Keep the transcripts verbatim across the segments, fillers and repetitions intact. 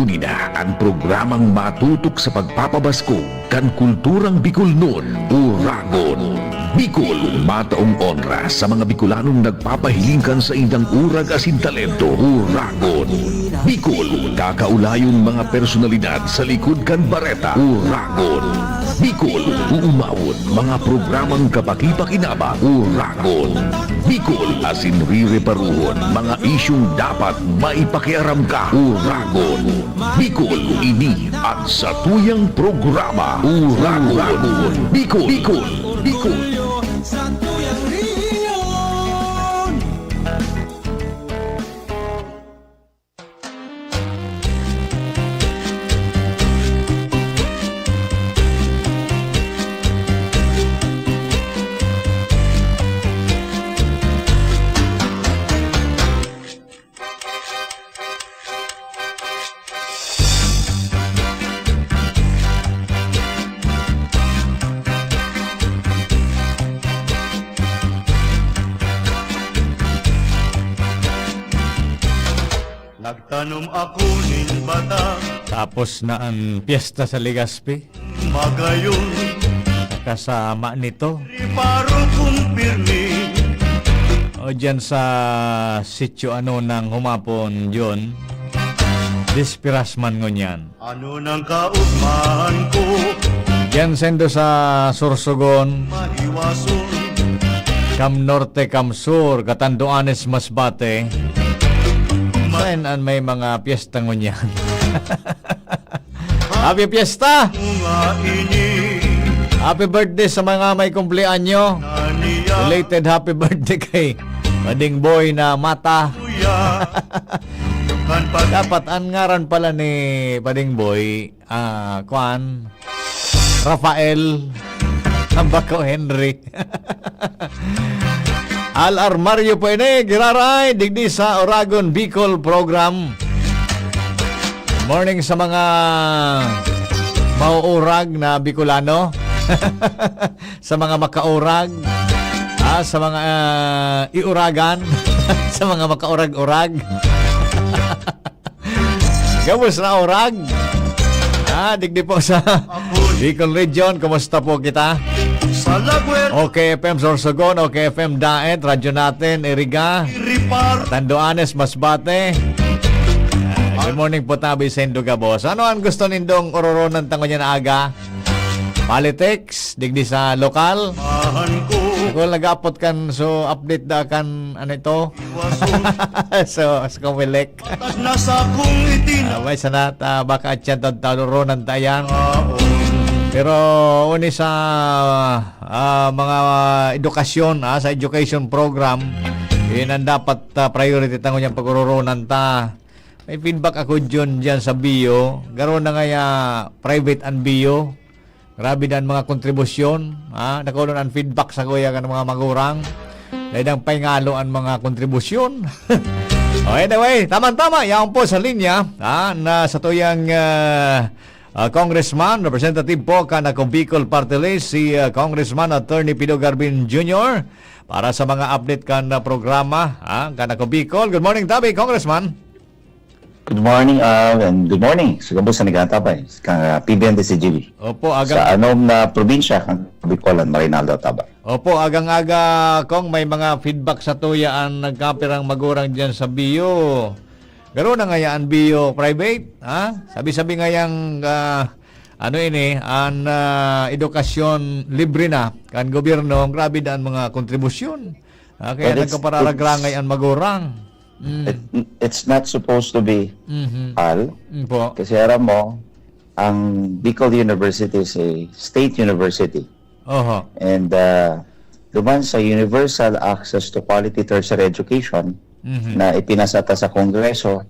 Ina, an programang matutok sa pagpapabaskog kan kulturang Bicolnon, Uragon. Bicol, mataong onra sa mga Bicolanong nagpapahiling kan saindang urag asin talento, Uragon. Bicol, kakaulayon mga personalidad sa likod kan bareta, Uragon. Bicol, uumawon mga programang kapakipakinaba, Uragon. Bicol, asin rireparuhon mga isyung dapat maipakiaram ka, Uragon. Bicol, ini an satuyang programa, Uragon. Bicol, Bicol, Bicol. Nagtanom ako nin batang. Tapos na an piyesta sa Legazpi. Magayon. Kasama nito. Riparo kong pirmi. O, dyan sa sitio, ano, nang humapon, John. Dispiras man ngunyan. Ano nang kaugmahan ko? Diyan sendo sa Sorsogon. Mahiwason. Cam Norte, Cam Sur, Catanduanes, Masbate. Saan an may mga piyesta ngunyan? Happy Fiesta! Mga ini. Happy birthday sa mga may kumpleanyo. Naniya. Belated happy birthday kay Pading Boy na mata. Kuya. Kan pag- Dapat ang ngaran pala ni Pading Boy, ah, kwan, Rafael, ang bako Henry. Al Armario po ini, giraray, digdi sa Oragon Bicol Program. Morning sa mga mauurag na Bicolano. Sa mga makaurag. Ah, sa mga, ah, iuragan. Sa mga makaurag-urag. Gabos na urag. Ah, digdi po sa Bicol Region, kumusta po kita? Sa Lagwer. Okay F M Sorsogon, okay F M Daet, Radyo Natin, Iriga, Ripar. Tanduanes, Masbate. Ah, good morning po, tabi sa Indo Gabos. Ano ang gusto nindong ororonan tango niya na aga? Politics, digdi sa lokal. Mahal ko. Ako nag-apot kan, so update da kan, ano ito? Iwason. So, sa Comelec. Patag na sa kong itina. Ah, may sana, ah, baka atyan ta, taluronan ta yan. Aon. Pero uni sa, ah, mga edukasyon, ah, sa education program, yun ang dapat, ah, priority tango niyang pag-ururunan ta. May feedback ako dyan, dyan sa bio. Garo na ngaya private ang bio. Grabe na an mga kontribusyon, ha? Nakulon an feedback sa kuya kan mga magurang. Dahil nang paingalo an mga kontribusyon. Oh, anyway, tama-tama, yaon po sa linya, ha? Na sa tuyang, ah, ah, congressman, representative po kan Ako Bicol Party List, si, ah, Congressman Attorney Pido Garbin Junior para sa mga update kan, ah, programa, ha? Kan Ako Bicol. Good morning, tabi, Congressman. Good morning, ah, and good morning sa gabos na nagtatapay, kang, ah, P B N D C G B. Opo, agang Sa anom na probinsya, kang Bicolan, Marinaldo Tabay. Opo, agang-aga, Kong, may mga feedback sa tuya ang nagkapirang magurang diyan sa bio. Garo na ngaya ang bio private, ha? Sabi-sabi ngayang, ah, ano ini, ang, ah, edukasyon libre na kan gobyerno, grabe na ang mga kontribusyon. Ah, kaya But it's, nagkapararagrangay it's ang magurang. Mm. It, it's not supposed to be, Mhm. Al. Mm po. Kasi aram mo, ang Bicol University is a state university. Oho. And, uh, duman sa universal access to quality tertiary education Mhm. na ipinasa ta sa Kongreso,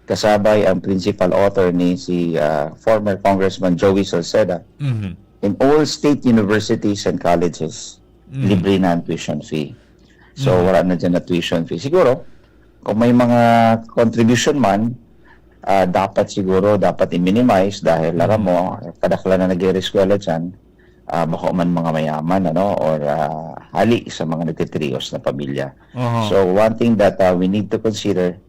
kasabay ang principal author ni si, uh, former Congressman Joey Salceda, Mhm. in all state universities and colleges, Mhm. libre na ang tuition fee. So, Mhm. wala na dyan na tuition fee. Siguro, kung may mga contribution man, ah, dapat siguro, dapat i-minimize dahil, Mhm. alam mo, kadaklan na nag-e-eskwela dyan, ah, bako man mga mayaman, ano, or, ah, hali sa mga nagtitrios na pamilya. Aha. So, one thing that, ah, we need to consider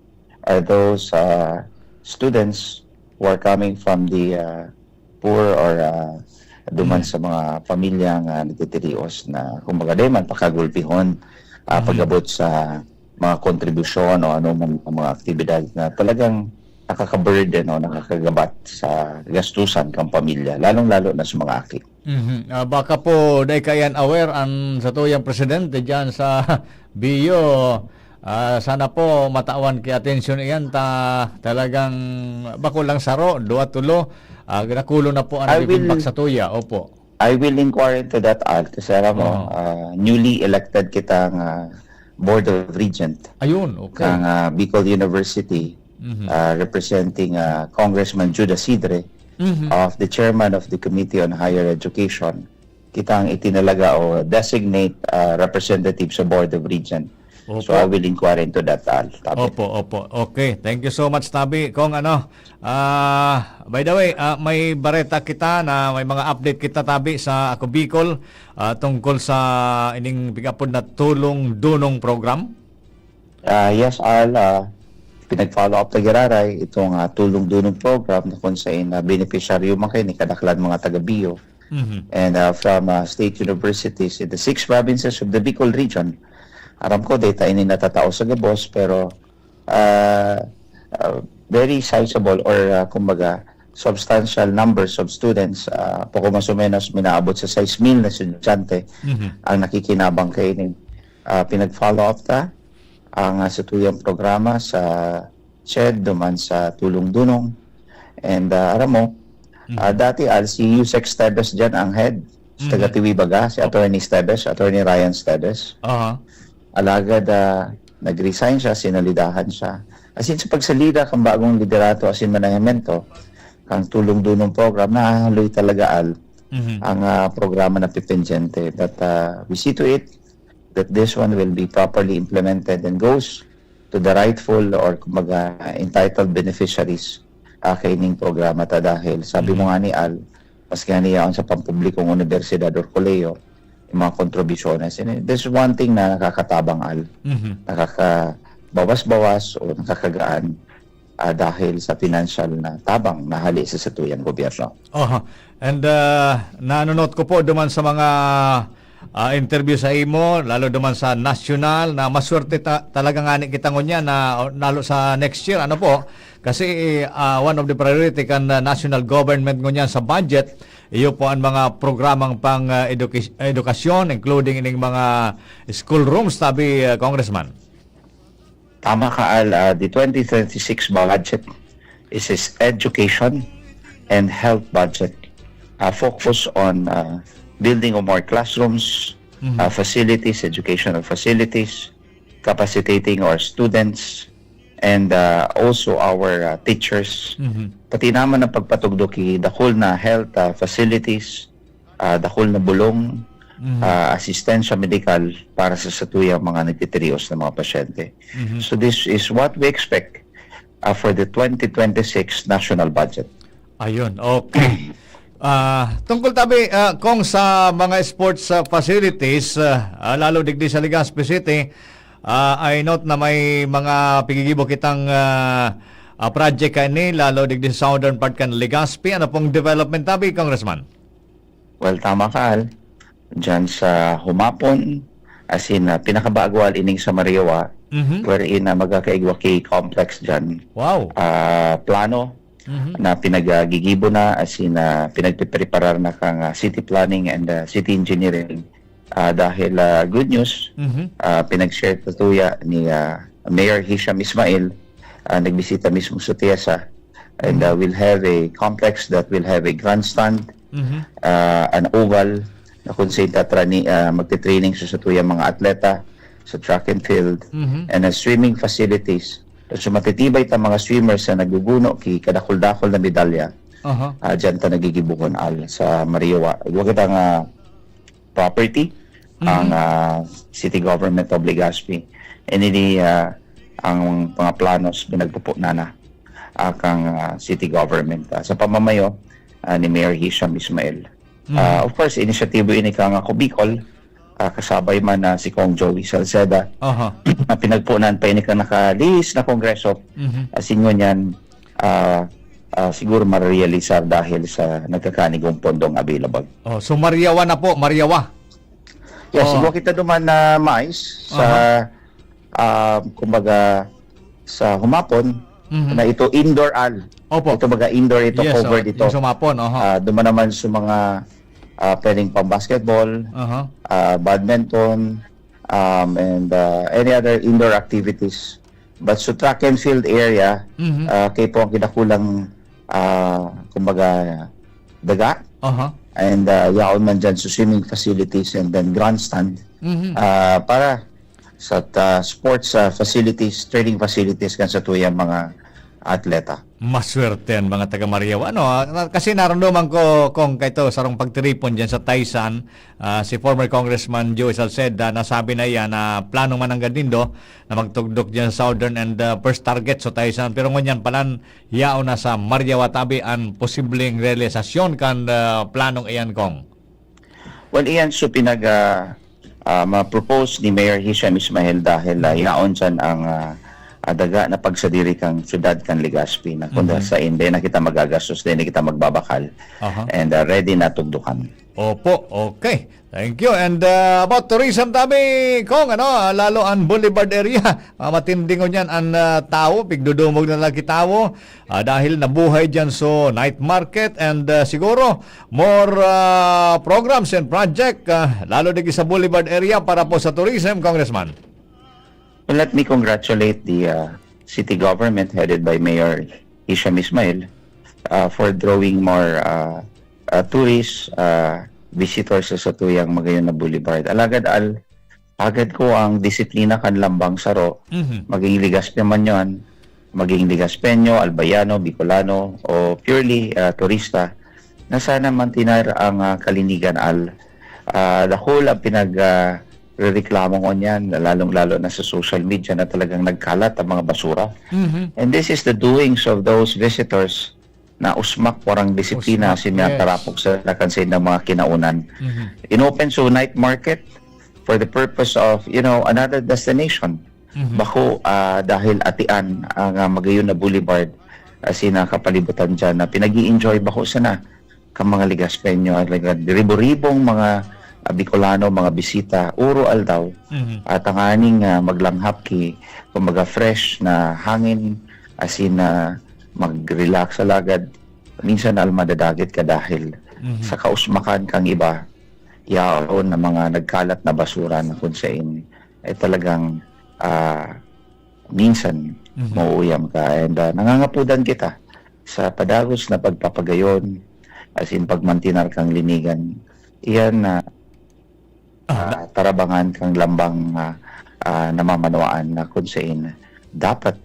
are those, ah, students who are coming from the uh, poor or uh, duman sa mga pamilya nga nagtitirios na kumbaga dai man pakagulpihon uh, pag-abot sa mga kontribusyon o ano man ang mga aktibidad na talagang nakaka-burden o nakakagabat sa gastusan kang pamilya, lalong-lalo na sa mga aki. Mhm. Ah, baka po dai kaiyan aware an satuyang presidente diyan sa Bio. Ah, sana po matawan ki atensyon iyan ta talagang bako lang saro, duwa, tulo, ah, dakulo na po an I will nabibigbak sa tuya. Opo. I will inquire into that, Al, kasi alam mo, Oo. ah, newly elected kita nga Board of Regent Ayun, okay. ng ah, Bicol University, Mhm. ah, representing ah, Congressman Judah Sidre Mhm. of the chairman of the Committee on Higher Education. Kita ang itinalaga o designate ah, representative sa Board of Regent. So Opo. I will inquire into that, Al. Tabi. Opo, opo. Okay. Thank you so much, Tabi. Kong ano, ah, by the way, ah, may bareta kita na may mga update kita, Tabi, sa Ako Bicol, ah, tungkol sa ining pig-apod na Tulong Dunong Program. Ah, yes, Al. Ah, pinag-follow up na giraray itong ah, Tulong Dunong Program na kung saan na beneficiaryo man kayo ni kadaklan mga taga-Bio. Mhm. And uh, from uh, state universities in the six provinces of the Bicol region. Aram ko, data ini natatao sa gabos, pero uh, uh, very sizable or uh, kumbaga, substantial numbers of students, uh, poko mas o menos minaabot sa sais mil na estudyante Mhm. ang nakikinabang kaini. Uh, pinag-follow up ta ang uh, satuyang programa sa CHED duman sa Tulong Dunong. And uh, aram mo, Mhm. ah, dati Al, si Yusek Esteves dyan ang head. Si Mhm. taga Tiwi baga, si Oh. Attorney Esteves, Attorney Ryan Esteves. Aha. Alagad ah, nag-resign siya, sinalidahan siya. Asin sa pagsalida kan bagong liderato asin manahimento kang Tulong Dunong Program, nahahaloy talaga, Al, Mhm. ang ah, programa na pipendyente. But ah, we see to it that this one will be properly implemented and goes to the rightful or kumbaga entitled beneficiaries ah, kaining programa ta dahil sabi mo Mhm. nga ni Al, mas nga niya sa pampublikong universidad or kolehiyo, yung mga kontribusyones. And there's one thing na nakakatabang, Al, Mhm. nakakabawas-bawas o nakakagaan ah, dahil sa pinansyal na tabang na hali sa satuyang gobyerno. Oho. And ah, nanunot ko po duman sa mga ah, interview sa imo, lalo duman sa national, na maswerte ta- talaga nga ni kita ngunyan na lalo sa next year, ano po? Kasi ah, one of the priority kan ah, national government ngunyan sa budget, iyo po ang mga programang pang ah, eduki- edukasyon, including ining mga school rooms, tabi, ah, Congressman. Tama ka, Al. Ah, the twenty twenty-six budget is, is education and health budget. Ah, focus on ah, building of more classrooms, Mhm. ah, facilities, educational facilities, capacitating our students, and ah, also our ah, teachers. Mhm. Pati naman ang pagpatugdo ki dakul na health ah, facilities, ah, dakul na bulong, Mhm. ah, asistensya medikal para sa satuyang mga nagtitirios na mga pasyente. Mhm. So this is what we expect ah, for the twenty twenty-six national budget. Ayun, okay. Ah, tungkol tabi ah, kung sa mga sports ah, facilities, ah, ah, lalo digdi sa Legazpi City, ah, I note na may mga pigigibo kitang ah, ah, project kaini, lalo digdi sa southern part kan Legazpi. Ano pong development tabi, Congressman? Well, tama ka, Al. Diyan sa Humapon, as in, ah, pinakabago, Al, ining sa Mariwa, Mhm. wherein na magkakaigwa ki complex diyan. Wow. Ah, plano Mhm. na pinagagigibo na, as in, ah, pinagpipreparar na kang ah, city planning and ah, city engineering. Ah, dahil ah, good news, Mhm. ah, pinag-share ta tuya ni ah, Mayor Hisham Ismail, ah, nagbisita mismo sa TESA. And ah, Mhm. we'll have a complex that will have a grandstand, Mhm. ah, an oval, na kung saan tatrani, ah, magte-training sa satuyang mga atleta sa track and field, Mhm. and ah, swimming facilities. So matitibay ta mga swimmers na naguguno ki kadakul-dakul na medalya. Aha. Ah, diyan ta nagigibuhon, Al, sa Mariwa. Igwa kita nga property ang Mhm. ah, City Government of Legazpi. And ini ah, ang mga planos pinagpupunan na ah, kang ah, City Government ah, sa pamamayo ah, ni Mayor Hisham Ismail. Mhm. Ah, of course, inisyatibo ini kang Ako Bicol, ah, kasabay man na si Cong Joey Salceda, Aha. na pinagpunan pa ini kang nakalihis na kongreso. Mhm. As in, ngunyan, ah, ah, siguro marealisar dahil sa nagkakanigong pondong available. Oh, so Mariawa na po, Mariawa. Yes, Oo. Igwa kita duman na mais sa, ah, kumbaga, sa humapon, Mhm. na ito indoor al. Opo. Ito baga indoor, ito Yes, covered oh, ito. yung sumapon, oho. Ah, duman naman sa mga ah, pwedeng pang-basketball, Aha. ah, badminton, um, and ah, any other indoor activities. But sa track and field area, Mhm. ah, kaya po ang kinakulang, ah, kumbaga, daga. Aha. And ah, yaon man dyan sa swimming facilities and then grandstand. Mhm. Ah, para sa ah, sports ah, facilities, training facilities kan sa tuyang mga atleta. Maswerte ang mga taga Mariawa. Ano, ah, kasi naramdaman ko kung kaito sarong pagtiripon diyan sa Taysan, ah, si former Congressman Joey Salceda, nasabi na iyan na plano man ang Gandindo na magtugdok diyan sa Southern and ah, first target sa Taysan. Pero ngunyan palan, yaon na sa Mariawa tabi ang posibleng realisasyon kan ah, planong iyan, Kong. Well, iyan so pinag ah, ah, ma-propose ni Mayor Hisham Ismail dahil ah, yaon san ang ah, ah, daga na pagsadiri kang syudad kan Legazpi na kung Mhm. sa hindi na kita magagastos, hindi na kita magbabakal Aha. and ah, ready na tugdukan. Opo, okay. Thank you. And uh, about tourism tabi, Kong, ano, ah, lalo ang Boulevard area. Ah, matindi ngunyan ang uh, tao, pigdudumog na lagi tao. Ah, dahil nabuhay dyan so night market and uh, siguro more uh, programs and project, uh, lalo digi sa Boulevard area para po sa tourism, Congressman. Well, let me congratulate the uh, city government headed by Mayor Hisham Ismail uh, for drawing more uh, uh, tourists, uh, visitors sa tuyang Magayon na Boulevard. Alagad al, agad ko ang disiplina kan lambang saro, Mhm. maging Legazpi man yon, maging Legazpeño, Albayano, Bicolano, o purely uh, turista, na sana mantinar ang uh, kalinigan al. Uh, the whole ang pinag uh, rereklamo ngunyan, lalong-lalo na sa social media na talagang nagkalat ang mga basura. Mhm. And this is the doings of those visitors na usmak, warang disiplina, Usmak, sinatarapok sa lakan sa ilang mga kinaunan. Mhm. Inopen so night market for the purpose of, you know, another destination. Mhm. Bako ah, dahil atian ang ah, Magayon na Boulevard, as in, ah, kapalibutan dyan na pinag-i-enjoy bako sana ka mga Legazpeño, ah, ribo-ribong mga ah, Bicolano, mga bisita, uro aldaw, Mhm. at tanganing ah, maglanghap ki, kumbaga, fresh na hangin, as in, ah, mag-relax alagad. Minsan na madadagit ka dahil Mhm. sa kausmakan kang iba, yaon na mga nagkalat na basura na kung sain ay talagang ah, minsan Mhm. mauuyam ka. And ah, nangangapudan kita sa padagos na pagpapagayon, as in pagmantinar kang linigan. Iyan na Ah, ah, tarabangan kang lambang ah, ah, namamanwaan na kung sain dapat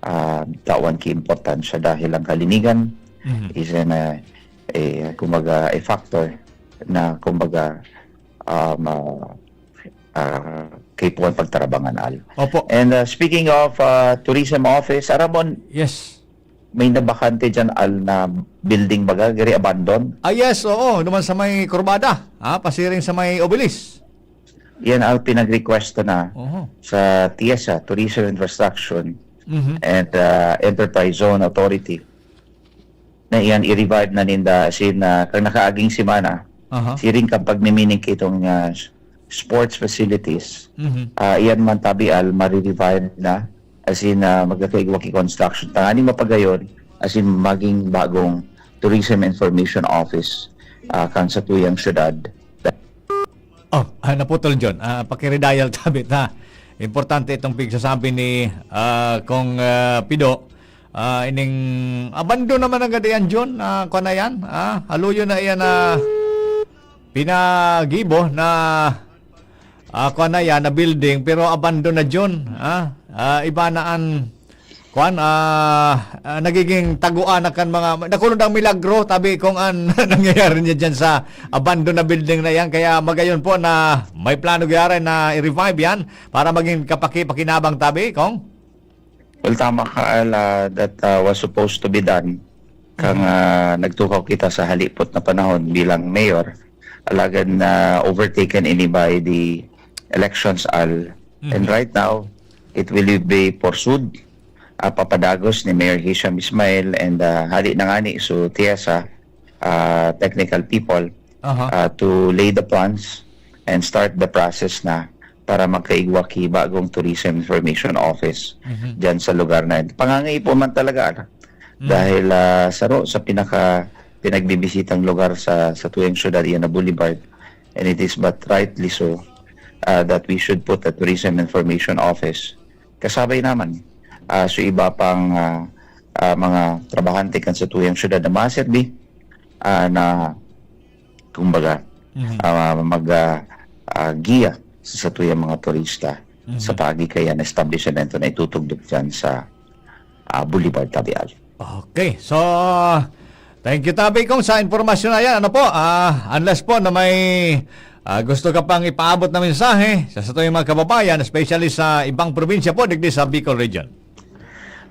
ah, tawan ki importansya dahil ang kalinigan Mhm. is an, ah, a, kumbaga, a factor na, kumbaga, um, ah, ah, kaipuhan pagtarabangan, Al. Opo. And ah, speaking of ah, tourism office, aram mo, Yes. may nabakante dyan, Al, na building baga, gari abandon. Ah, yes, oo. Naman sa may kurbada. Ha? Pasiring sa may obelis. Yan, Al, pinag-request na Oho. sa TIEZA, Tourism Infrastructure Mhm. and ah, Enterprise Zone Authority, na iyan i-revive na ninda as in ah, kang nakaaging semana, Aha. siring kang pagmimining kitong ah, sports facilities. Mhm. Ah, iyan man tabi, Al, marirevive na, as in ah, magkakaigwa ki construction. Tanganing mapagayon, as in maging bagong Tourism Information Office ah, kan sa tuyang syudad. Oh, ah, naputol, John. Ah, pakiridial tabi ta. Importante itong pigsasabi ni ah, Kong ah, Pido. Ah, ining abandon naman ang gadayan, John. Ah, kuwan na yan. Ah, haluyo na iyan na pinagibo na ah, kuwan na yan, na building, pero abandon na, John. Ah, ah, iba na an kuwan, ah, ah, nagiging taguan na kan mga, nakulong ang milagro, tabi kung an nangyayari niya dyan sa abandon na building na yan. Kaya magayon po na may plano gyara na i-revive yan para maging kapaki-pakinabang, tabi, Kong? Well, tama ka, Al, ah, that ah, was supposed to be done. Kang ah, nagtukaw kita sa halipot na panahon bilang mayor, alagad na overtaken ini by the elections, Al. And Mhm. right now, it will be pursued ah, papadagos ni Mayor Hisham Ismail and, ah, hali na ngani, so, TESA, ah, technical people, Aha. ah, to lay the plans and start the process na para magkaigwa ki bagong Tourism Information Office Mhm. diyan sa lugar na yun. Pangangaipo man talaga, ano? Mm. Dahil, ah, saro sa pinaka-, pinagbibisitang lugar sa, sa tuyang syudad, iyan na Boulevard. And it is but rightly so, ah, that we should put a Tourism Information Office. Kasabay naman, ah, sa iba pang, ah, ah, mga trabahante kan sa tuyang syudad na maserbi, ah, na, kumbaga, Mhm. ah, mag, ah, ah, giya sa, sa tuyang mga turista Mhm. sa paagi kaya na establishmento na itutugdok dyan sa, ah, Boulevard Tabial. Okay. So, thank you, Tabi Kong, sa impormasyon na yan. Ano po, ah, unless po na may, ah, gusto ka pang ipaabot na mensahe sa, sa tuyang mga kababayan, especially sa ibang probinsya po, digdi sa Bicol Region.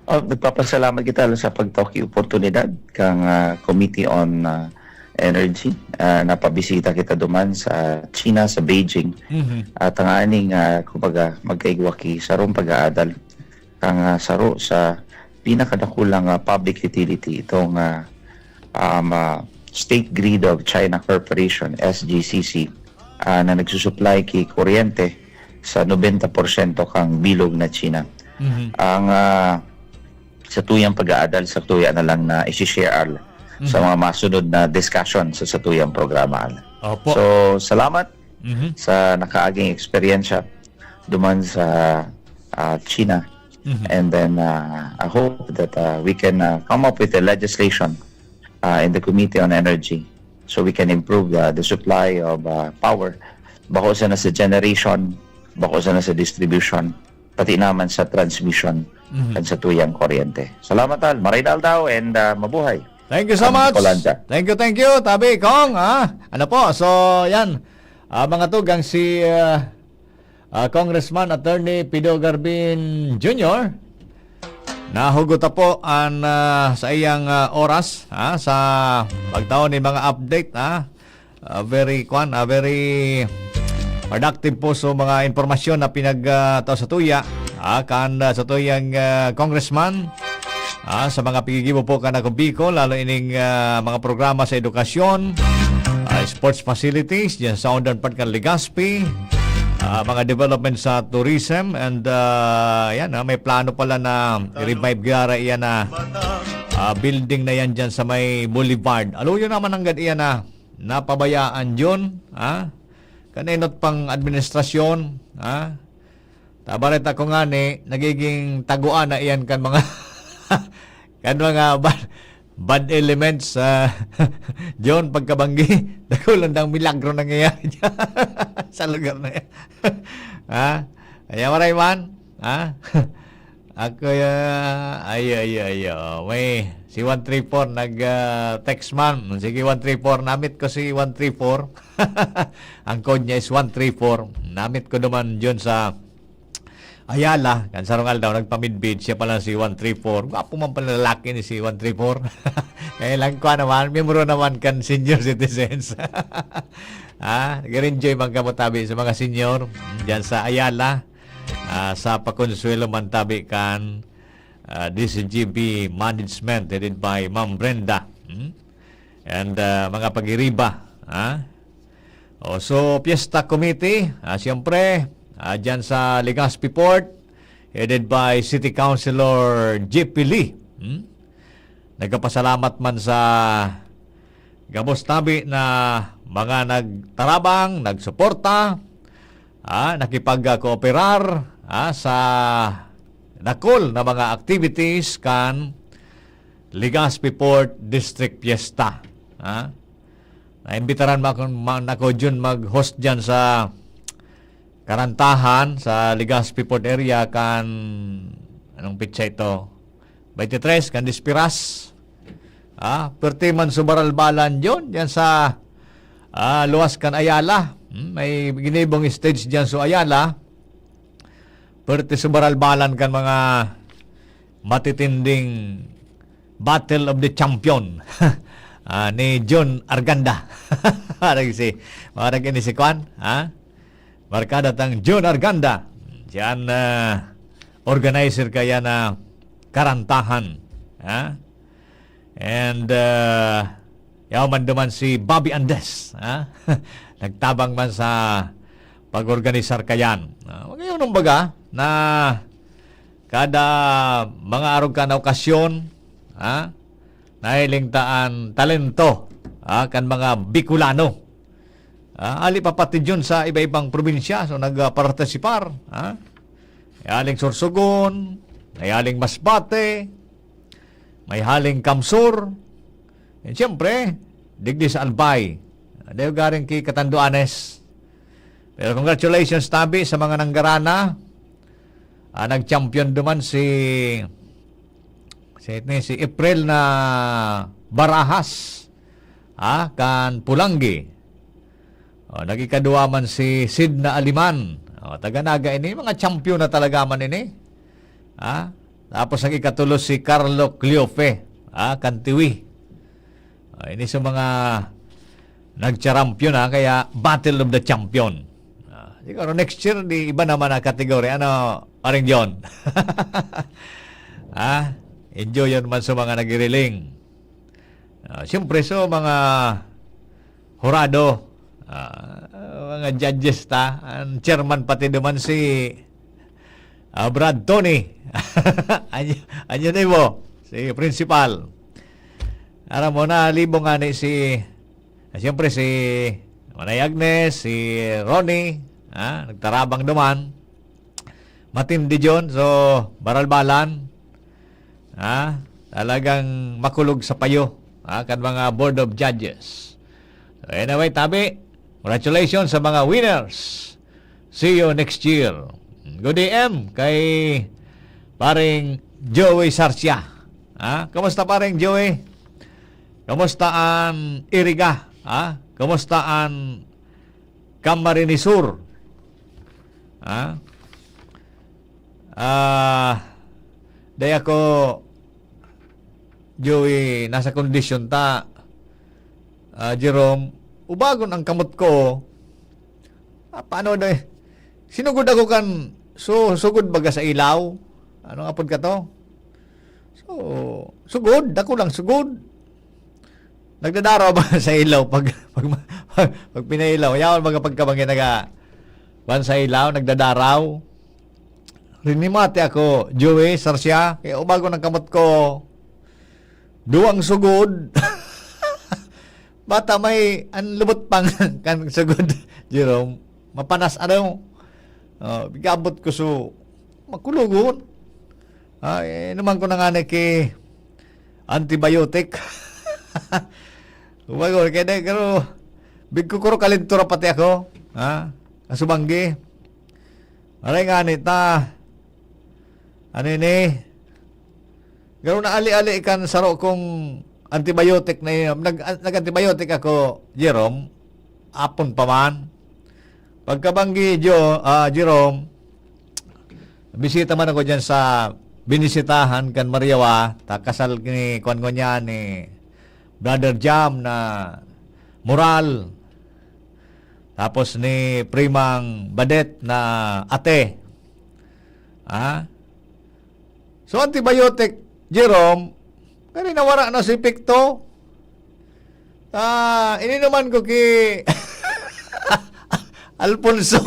Oh, nagpapasalamat kita sa pagtao ki oportunidad kang, ah, Committee on, ah, Energy. Ah, napabisita kita duman sa China, sa Beijing. Mhm. At ang aning, ah, kumbaga, magkaigwa ki sarong pag-aadal kang, ah, saro sa pinakadakulang, ah, public utility, itong, ah, um, ah, State Grid of China Corporation, S G C C, ah, na nagsusupply ki kuryente sa nobenta porsyento kang bilog na China. Mhm. Ang, ah, sa tuyang pag-aadal, sa tuya na lang na isi-share, Al, sa Mhm. mga masunod na discussion sa, sa tuyang programa, Al. Opo. So, salamat Mhm. sa nakaaging eksperyensya duman sa, ah, China. Mhm. And then, ah, I hope that, ah, we can, ah, come up with a legislation, ah, in the Committee on Energy so we can improve, ah, the supply of, ah, power. Bako sana sa generation, bako sana sa distribution, pati naman sa transmission Mhm. kan sa tuyang kuryente. Salamat, Al. Maray na aldaw and, ah, mabuhay. Thank you so Ang much. Polanda. Thank you, thank you, Tabi Kong, ah. Ano po? So, yan. Ah, mga tugang si, ah, ah, Congressman Attorney Pido Garbin Junior. Nahugot na po an, ah, sa iyang, ah, oras, ah, sa pagtao ni mga update, ah. Ah, very, kwan, ah, very productive po so mga impormasyon na pinag, ah, tao sa tuya, ah, kan, ah, sa tuyang, ah, congressman, ah, sa mga pigigibo po kan Ako Bicol, lalo ining, ah, mga programa sa edukasyon, ah, sports facilities, dyan sa Southern part kan Legazpi, ah, mga development sa tourism, and, ah, yan, ah, may plano pala na i-revive gyara iyan na, ah, building na yan dyan sa may Boulevard. Aluyo naman hanggang iyan na napabayaan yun, ha? Kan enot pang administrasyon, ha? Tabaret ako ngani, nagiging taguan na iyan kan mga, kan mga bad, bad elements, ah, John, pagkabanggi, dakulang dang milagro nangyayari dyan sa lugar na yan. Ha? Kaya maray man, ha? Ako, ah, ay, ay, ay, oh. May, si one three four nag, ah, text man. Sige, one three four, namit ko si one three four. Ang code niya is one three four. Namit ko naman yun sa Ayala, kan sarong aldaw, nagpamidbid, siya pala si one three four. Gwapo man pala lalaki ni si one three four. Kaya lang kwa naman, miyembro naman kan senior citizens. Ah, nag-enjoy man kamo tabi sa mga senior, dyan sa Ayala. Ah, sa pakonsuelo man tabi kan, ah, D C G B Management, headed by Ma'am Brenda. Hmm? And, ah, mga pag-iriba, ha? O, so, Fiesta Committee, ah, siyempre, ah, dyan sa Legazpi Port, headed by City Councilor J P Lee. Hmm? Nagkapasalamat man sa gabos tabi na mga nagtarabang, nagsuporta, ah, nakipagkooperar, ah, sa dakul na mga activities kan Legazpi Port District Fiesta. Ah, naimbitaran mo ako, ma-, ako, Jun, mag-host dyan sa karantahan sa Legazpi Port area kan, anong petsa ito? Twenty-three, kan Dispiras. Ah, perti man subaralbalan yun, dyan sa, ah, luwas kan Ayala. Hmm, may ginibong stage dyan sa Ayala. Perti subaralbalan kan mga matitinding Battle of the Champion. Ah, ni John Arganda. Parang si, parang ini si Kwan, ha? Barkada tang John Arganda. Siya an, ah, organizer kaya na Karantahan. Ha? And uh, yaw man duman si Bobby Andes. Ha? Nagtabang man sa pag-organisar kayan. Uh, ngayon, baga, na kada mga arog ka na okasyon, ha? Nahiling ta an talento, ha? Kan mga Bicolano. Ah, ali pa pati dyan sa iba-ibang probinsya, so nagpartisipar, ha? May haling Sorsogon, may haling Masbate, may haling Kamsur. And siyempre, digdi sa Albay. Dahil garing ki Catanduanes. Pero congratulations tabi sa mga nanggarana. Ah, nag-champion duman si si, ni si April na Barajas, ah, kan Pulanggi. O, nag-ikadua man si Sid na Aliman. O, taga Naga ini, mga champion na talaga man ini. Ah, tapos nag-ikatulo si Carlo Cleofe, ah, kan Tiwi. O, ini sa mga nagcharampiyon, ha, kaya Battle of the Champion. Ah, siguro next year, di iba naman ang category. Ano, Paring John? Ha? Enjoy yun man sa mga nagiriling. Ah, siyempre, so, mga hurado, ah, mga judges ta, ang chairman pati duman si ah, Brad Tony. Anyo, anyo na mo? Si principal. Aram mo na, libong nga ni si, ah, siyempre si Manay Agnes, si Ronnie, ah, nagtarabang duman. Matindi John, so, baralbalan. Ah, talagang makulog sa payo, ah, kan mga board of judges. So, anyway, tabi, congratulations sa mga winners. See you next year. Good A M kay paring Joey Sarcia. Ha? Kamusta, paring Joey? Kamusta an Iriga? Ha? Kamusta an Camarines Sur? Ha? Ah, dai ako, Joey, nasa kondisyon ta, ah, Jerome, ubagon ang kamot ko. Ah, paano na eh? Sinugod ako kan, so, sugod baga sa ilaw? Anong apod ka to? So, sugod, ako lang sugod. Nagdadaraw ba sa ilaw pag, pag, pag, pag pinailaw? Yawan baga pagkabanggi naga, ban sa ilaw, nagdadaraw. Rinimate ako, Joey, Sarsia, kaya ubago ng kamot ko. Duwang sugod. Bata may, ang lubot pang kan sugod, Jerome. Mapanas, ano? Oh, gabot ko so, makulogon. Ah, eh, naman ko na nga na ki antibiotic. Umagon, kaya na, pero, bigkukuro kalintura pati ako. Ha? Kasubanggi. Aray nga ni ta. Ano ini? Garo na ali-ali kan saro kong antibiotic na yun. Nag, nag-antibiotic ako, Jerome. Apon pa man. Pagkabanggi, Jo, ah, Jerome, bisita man ako dyan sa binisitahan kan Mariawa, ta kasal ni, kuwan ko niya, ni Brother Jam na Moral. Tapos ni Primang Badet na Ate. Ah? So, antibiotic, Jerome, kani nawara na si epekto. Ah, ininuman ko ki Alfonso.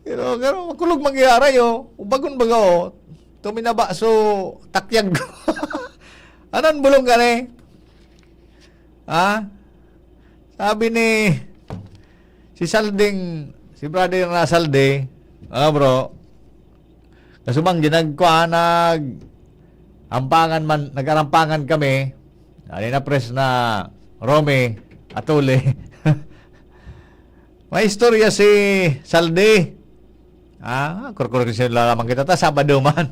Pero, pero, kulog mangyari, oh. Ubagon baga, oh. Tuminaba, so, takyag ko. Anong bulong ka, eh? Ha? Sabi ni si Salding, si brother na Saldi, ah, bro, kasubang ginagkuha, nag-ampangan man, nag-arampangan kami. Ano na, pres na Romy, Atuli. May istorya si Saldi. Ah, kurkurog siya lamang kita, ta Sabado man.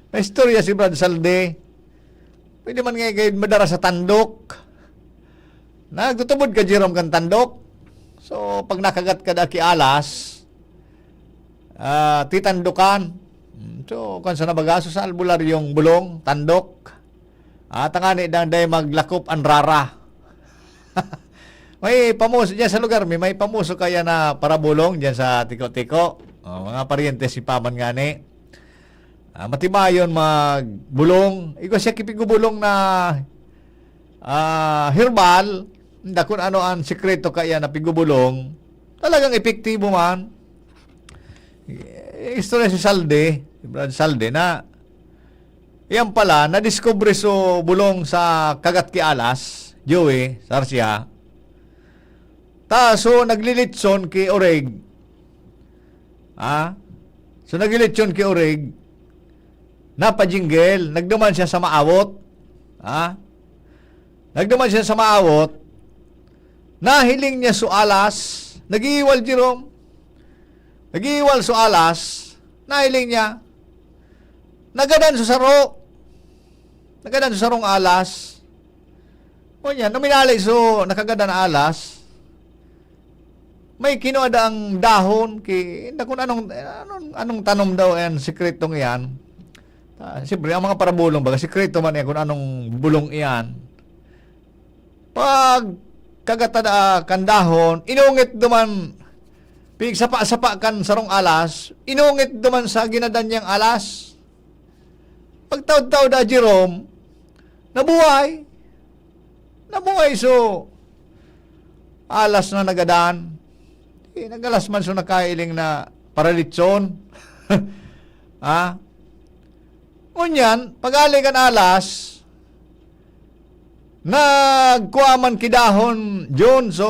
May istorya si Brad Saldi. Pwede man nga kayo madara sa tandok. Nagtutubod ka, Jerome, kan tandok. So, pag nakagat ka daki alas, ah, titandokan. So, kan sa nabagaso sa albularyong bulong, tandok. Ah, tangani dang day maglakop ang rara. May pamuso dyan sa lugar, may, may pamuso kaya na parabolong dyan sa Tiko-Tiko. Oh, mga paryente si Paman ngani. ah, matibayon magbulong. Igwa siya ki pigubulong na, ah, herbal, nda kun ano an sikreto kaiyan na pigubulong. Talagang epektibo man. Eh, istorya si Saldi, si Brad Saldi, na iyan pala, nadiskubre so bulong sa kagat ki alas, Joey, sa Arsia. Ta, so, naglilitson ki Orig. Ha? So, naglilitson ki Orig. Napajinggil, nagduman siya sa maawot. Ha? Nagduman siya sa maawot. Nahiling niya so alas. Nag-iiwal, Jerome. Nag-iiwal so alas. Nahiling niya. Nagadan so saro. Nagadan so sarong alas. O niya, naminali so nakagadan na alas. May kinua daang dahon ki, na kung anong, anong, anong tanom daw yan, sikretong iyan. Ah, siyempre, ang mga parabulong, baga sikreto man yan kung anong bulong iyan. Pag kagata da kan dahon, inungit duman, pigsapa-sapa kan sarong alas, inungit duman sa ginadan niyang alas. Pagtaod-taod da Jerome, nabuhay. Nabuhay so alas na nagadan. Eh, nagalas man so nakailing na paralitson. Ha? Ngunyan, pag-ali kan alas, nagkua man ki dahon, John, so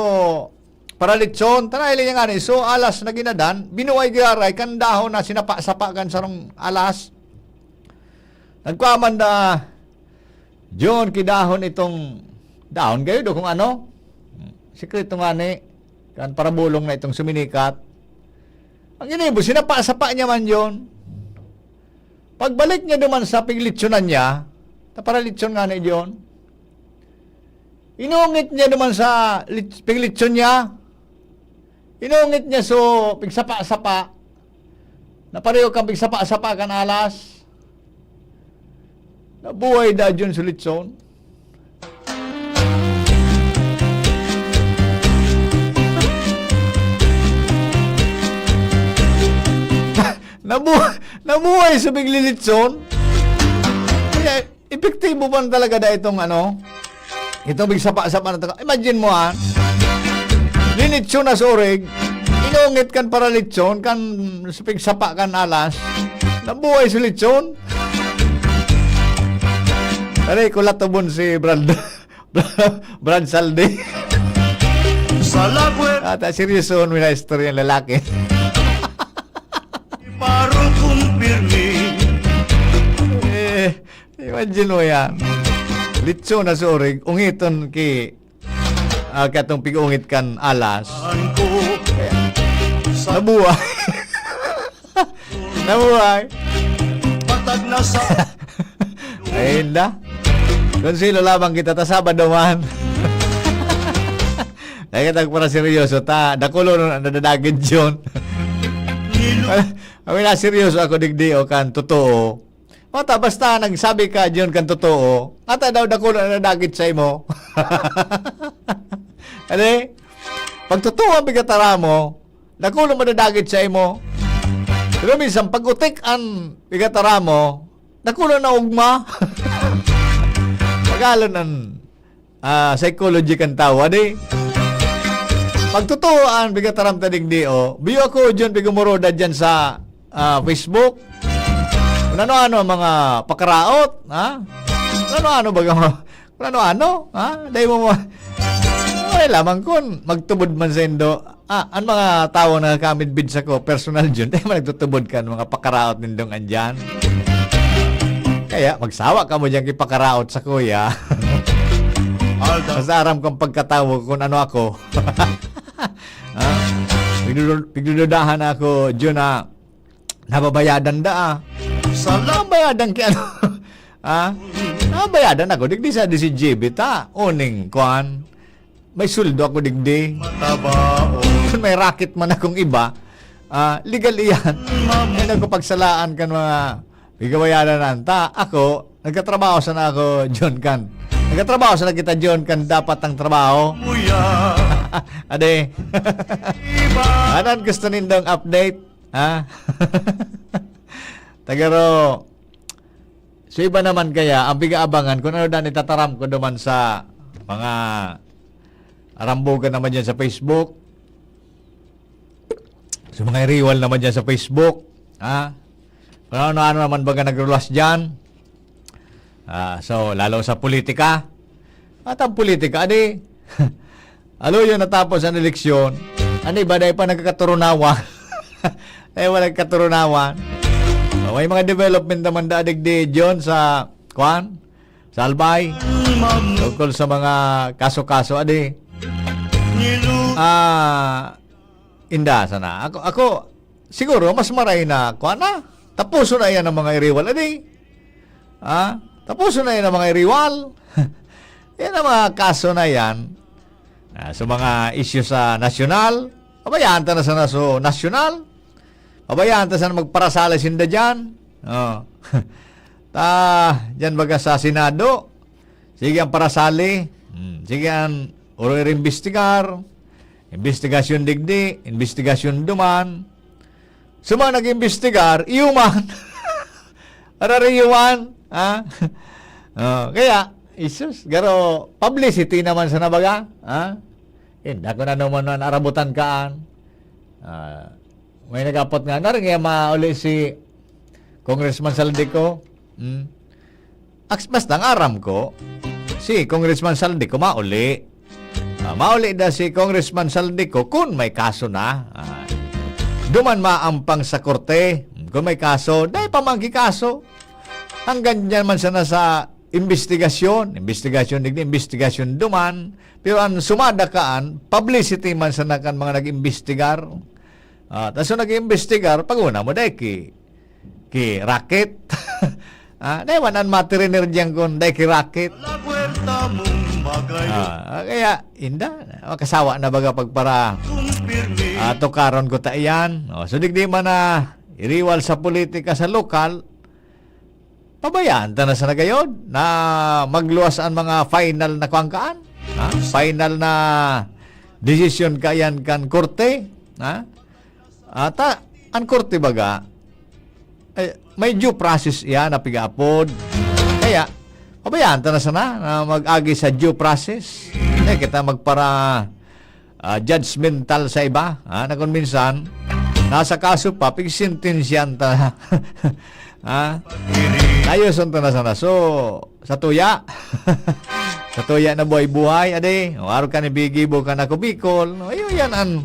paralitson, tanay lang yan, so alas na ginadan, binuhay giraray kan dahon na sinapa-sapa kan sarong alas. Nagkua man da, John, ki dahon itong, dahon kayo do kung ano. Sikreto nga ni, kan parabulong na itong suminikat. Ang ginibo, sinapa-sapa niya man, John. Pagbalik niya duman sa piglitsonan niya, ta paralitson nga ni John, inungit niya duman sa lit-, piglitson niya, inungit niya so pigsapa-sapa, na pareho kan pigsapa-sapa kan alas. Nabuhay da John so litson. Nabu-, nabuhay sa piglilitson. Kaya, epektibo man talaga da itong ano, itong pigsapa-sapa na to. Imagine mo, ha? Linitson na sa orig, inungit kan paralitson, kan sa pigsapa kan alas. Nabuhay sa litson. Aray, kulatubon si Brad. Brad Saldi. Sa lagwet. Ata seryoso, may na istorya ng lalaki. Paro kung pirmi. Eh, imagine mo yan. Litson na sa orig, ungiton ki, ah, katong pig-ungit kan alas. An ko. Sa nabuhay. Nabuhay. Patag na sa ay, inda. Konsilo lamang kita, ta Sabado man. Dahil kita para seryoso, ta, dakulo na nadadagit yun. Awi na seryoso ako, digdi o kan totoo. Mata, basta nagsabi ka, John, kan totoo, ata daw dakulo na nadagit sa imo. Ano eh? Pag totoo ang pigkatara mo, dakulo madadagit sa imo. Pero minsan, pag utik an pigkatara mo, dakulo na ugma. Pagalon an, ah, psychology kan tawo, adi. Pag totoo an pigkataram ta digdi, oh. Biyo ako, John, pigumuroda dyan sa, ah, Facebook. Kung ano-ano ang mga pakaraot, ha? Kung ano-ano baga mga, kung ano-ano, ha? Dahil mo mo, okay lamang kun magtubod man sa indo. Ah, ang mga tawo na kamidbid sa ko, personal, Jun, dahil man nagtutubod kan mga pakaraot nindong andyan. Kaya, magsawa ka mo dyan kipakaraot sa kuya. Alda. Basta aram kong pagkatawo kung ano ako. Ah, pigdudu-, pigdududahan ako, Jun, ah. Nababayadan da, ah. Sa la- Nababayadan kay ano? Ah? Nababayadan ako. Digdi sa D C G B ta. Uning, kwan. May sweldo ako digdi. Matabaon. Kung may racket man akong iba, ah, legal iyan. Ay, nagkapagsalaan kan mga gigabayadan na ta. Ako, nagkatrabaho sana ako, John Can. Nagkatrabaho sana kita, John Can. Dapat ang trabaho. Kuya. Ade. Iba. Anan gusto nindong update? Ha? Tagaro, So, iba naman kaya, ang pig-aabangan kung ano dan itataram ko duman sa mga arambugan naman dyan sa Facebook, sa mga iriwal naman dyan sa Facebook, ha? Kung ano-ano naman baga nagluwas dyan. Ah, so, lalo sa politika. At ang politika, adi, alo yun natapos ang eleksyon. Ano iba, dahil pa nagkakaturunawan. Dahil wala nagkaturunawan. So, may mga development naman da, digdi, John, sa, kwan? Sa Albay. Tungkol sa mga kaso-kaso, adi. Ah, inda, sana. Ako, ako, siguro, mas maray na, kwan na. Tapuso na yan ang mga iriwal, adi. Ah, tapuso na yan ang mga iriwal. Yan ang mga kaso na yan. Ah, sa mga isyu sa nasyonal, pabayaan ta na sana sa nasyonal. Pabayaan ta sana magparasali sinda dyan. Oh. Ta, dyan baga sa Senado. Sige ang parasali. Hmm, sige ang oro imbestigar. Investigasyon digdi, investigasyon duman. Sa mga nag-imbestigar, iyo man. Arari iyo man, ha? Oh, kaya, isus, garo, publicity naman sana baga, ha? Inda ko na naman na arabutan kaan. Ah, may nagapot nga, narin nga mauli si Congressman Saldico. Hmm? Aks-, basta ang aram ko, si Congressman Saldico mauli. Ah, mauli da si Congressman Saldico kun may kaso na. Ah, duman maampang sa korte. Hmm, kun may kaso, dai pa man ki kaso. Hanggang dyan man sana sa investigasyon, investigasyon digdi, investigasyon duman. Pero ang sumada kaan, publicity man sana kan mga nag-imbestigar. Ah, tas yung nag-iimbestigar, pag-una mo, dai ki, ki racket. Ah, dai man an matiriner diyan kun dai ki racket. Ah, kaya, inda, makasawa na baga pagpara, ah, tukaron ko ta iyan. Oh, so, digdi man na iriwal sa politika sa lokal, pabayaan ta na sana gayod na magluwas an mga final na kuwan kaan, ha? Final na desisyon kaiyan kan korte, ha? Ata, an korte baga, eh, may due process iyan na pigaapod. Kaya, pabayaan ta na sana na mag-agi sa due process. Hindi kita magpara, ah, judgmental sa iba, ha? Na kung minsan, nasa kaso pa, pigsentensyahan ta. Ha? Tayo, son ta na sana. So, sa tuya. Sa tuya na buhay-buhay, ade. O, araw ka ni Bigi, buka na ko Bicol. No, iyo yan an,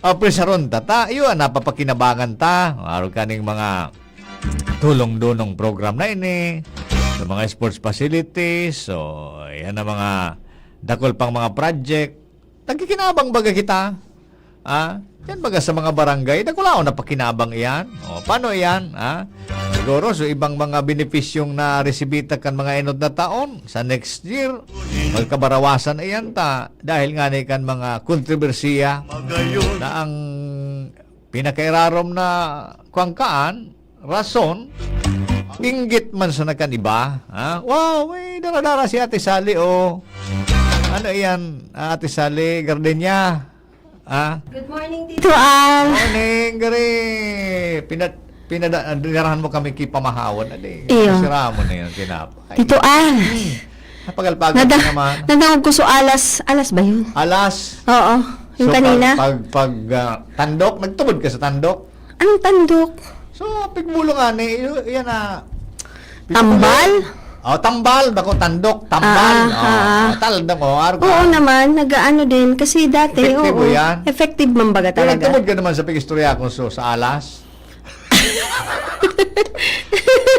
ah, presaron ta. Ta, iyo an napapakinabangan ta. O, araw ka ning mga tulong-dunong program na ini. Sa mga sports facilities. So, yan ang mga dakul pang mga project. Nagkikinabang baga kita? Ah, yan baga sa mga barangay, dakulaon na pakinabang iyan. O, paano iyan? Ah, siguro, so ibang mga benepisyong na-resibi ta kan mga enot na taon, sa next year, magkabarawasan iyan ta, dahil nga ni kan mga kontrobersiya na ang pinakairarom na kuwangkaan, rason, inggit man sana kan iba, ha? Wow, may dara-dara si Ate Sally, oh. Ano iyan, Ate Sally Gardenia? Ah? Good morning, Tito Al. Morning, gari. Pinat-, pinada-, dinarahan mo kami ki pamahawan, adi. Iyo. Sira mo na yung tinapay. Tito Al. Hmm. Napagalpagan Nada-, ka naman. Nadangog ko so alas. Alas ba yun? Alas. Oo. Yung So, kanina? pag, pag, pag, ah, tandok, nagtubod ka sa tandok? Anong tandok? So, pigbulo nga ni, y-, yan na. Tambal? Oh, tambal, bako tandok, tambal. Ah, Oh, ah, ah. oh, taldok, oh, arog Oo ka. naman, nag-aano din. Kasi dati, Epektibo oo, yan. effective man baga Pero talaga. nagtubod ka naman sa pag-istorya ko so, sa alas.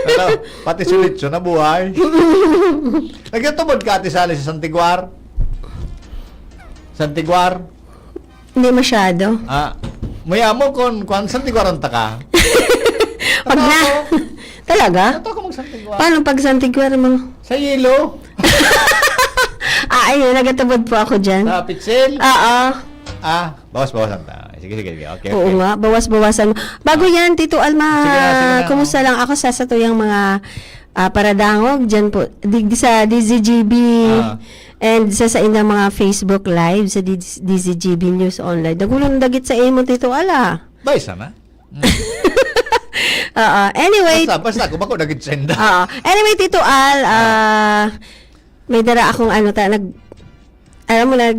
Pero, pati si Litson nabuhay. Nagtubod ka, Ate Sally, sa Santiguar? Santiguar? Hindi masyado. Ah, maya mo kung, kung Santiguaron ta ka? Wag na. Totoo ako. Talaga? Totoo ako mag-Santiguar. Paano pag Santiguar mo? Sa yelo. Ah, ayun, nagatubod po ako dyan. Sa pitsil? Oo. Ah, bawas-bawasan ta. Sige, sige, sige. Okay, Oo okay. nga, bawas-bawasan mo. Bago Ah. yan, Tito Alma, Sige na, sige na, kumusta oh. lang ako sa satuyang mga, ah, paradangog dyan po, di, di sa D Z G B Ah. and sa, sa inyong mga Facebook Live, sa D Z, D Z G B News Online. Dagulong dagit sa imo, Tito Ala. Bay, sana. Mm. Oo. Anyway, Basta, basta ako, bako nagitsenda. Oo. Anyway, Tito Al, ah, may dara akong ano, ta, nag, alam mo, nag,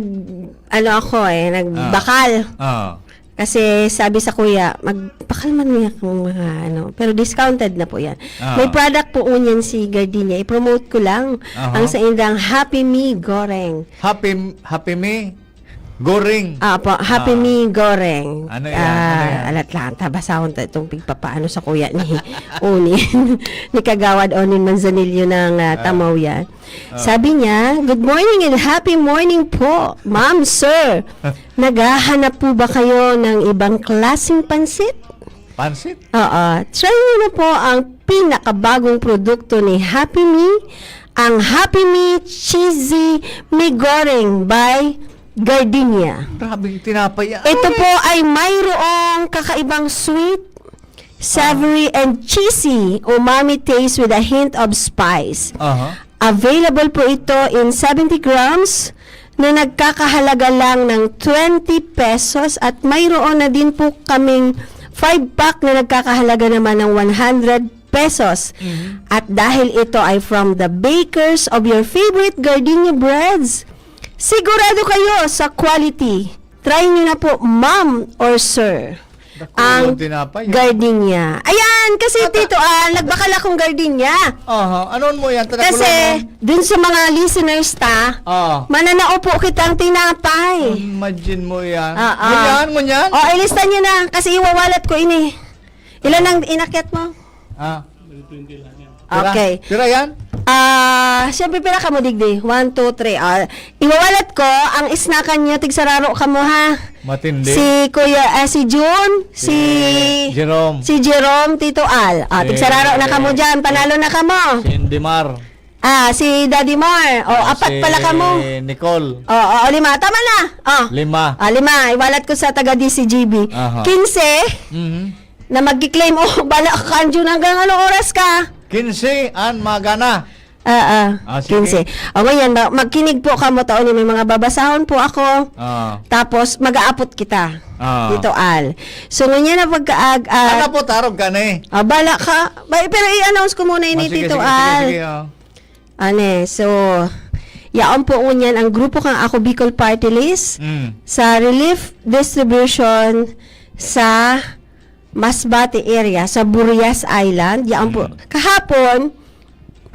ano ako eh, nagbakal. Oo. Kasi sabi sa kuya, magbakal man niya kung mga ano, pero discounted na po yan. Ah. May product po ngunyan si Gardenia, i-promote ko lang Aha. ang sa indang Happy Me Goreng. Happy, Happy Me? Goring. Ah, po, Happy Ah. Me Goreng. Ano yan? Ah, Ano yan? Alat lang, tabasahon ta itong pigpapaano sa kuya ni Onin, ni Kagawad Onin Manzanillo ng ah, Tamaw yan. Sabi niya, "Good morning and happy morning po, ma'am, sir. Naghahanap po ba kayo ng ibang klaseng pansit?" Pansit? Oo. Try nyo na po ang pinakabagong produkto ni Happy Me, ang Happy Me Cheesy Me Goreng by Gardenia. Grabing tinapay yan. Ito po ay mayroong kakaibang sweet, savory, and cheesy umami taste with a hint of spice. Aha. Available po ito in seventy grams na nagkakahalaga lang ng twenty pesos at mayroon na din po kaming five pack na nagkakahalaga naman ng one hundred pesos. At dahil ito ay from the bakers of your favorite Gardenia breads, sigurado kayo sa quality. Try nyo na po, ma'am or sir, Naku, ang tinapay, ah. Gardenia. Ayan, kasi Tito Al, nagbakal akong Gardenia. Aha. Anon mo yan? Tara, Kasi, kulong mo. Dun sa mga listeners ta, Ah. mananao po kitang tinapay. Imagine mo yan. Ah, ah. Ngunyan, ngunyan? O, ilista nyo na, kasi iwawalat ko ini. Ilan ang inakyat mo? Ah. Okay. Pira yan? Ah, siyempre, pira kamo digdi? One, two, three. Ah, iwawalat ko, ang isnakan nyo, tigsararo kamo, ha? Matindi. Si Kuya, ah, si Jun, si, Si Jerome. si Jerome, Tito Al. Ah, Si tigsararo na kamo dyan, panalo na kamo. Si Indimar. Ah, si Daddy Mar. O, Ah, apat si pala kamo. Nicole. Oo, o, lima. Tama na. O. Lima. Ah, lima. Iwalat ko sa taga D C G B. Aha. Kinse Mhm. na magki-claim. O, bala ka, Kanjun, hanggang anong oras ka? Kinse an magana. Ah, ah, Ah, sige. Kinse. O, ngayon, ma- magkinig po kamo, taon ni may mga babasahon po ako. Ah. Tapos, mag-aapot kita. Ah. Dito, Al. So, ngunyan na pagkaag... Ano ah, po, tarog ka na eh. Ah, bala ka. Ba, pero i-announce ko muna ini, Ah, sige, Tito sige, Al. sige, sige, oh. Ane, so, yaon po ngunyan ang grupo kang Ako Bicol Party List Mm. sa relief distribution sa Masbate area, sa Burias Island. Yaon po. Mm. Kahapon,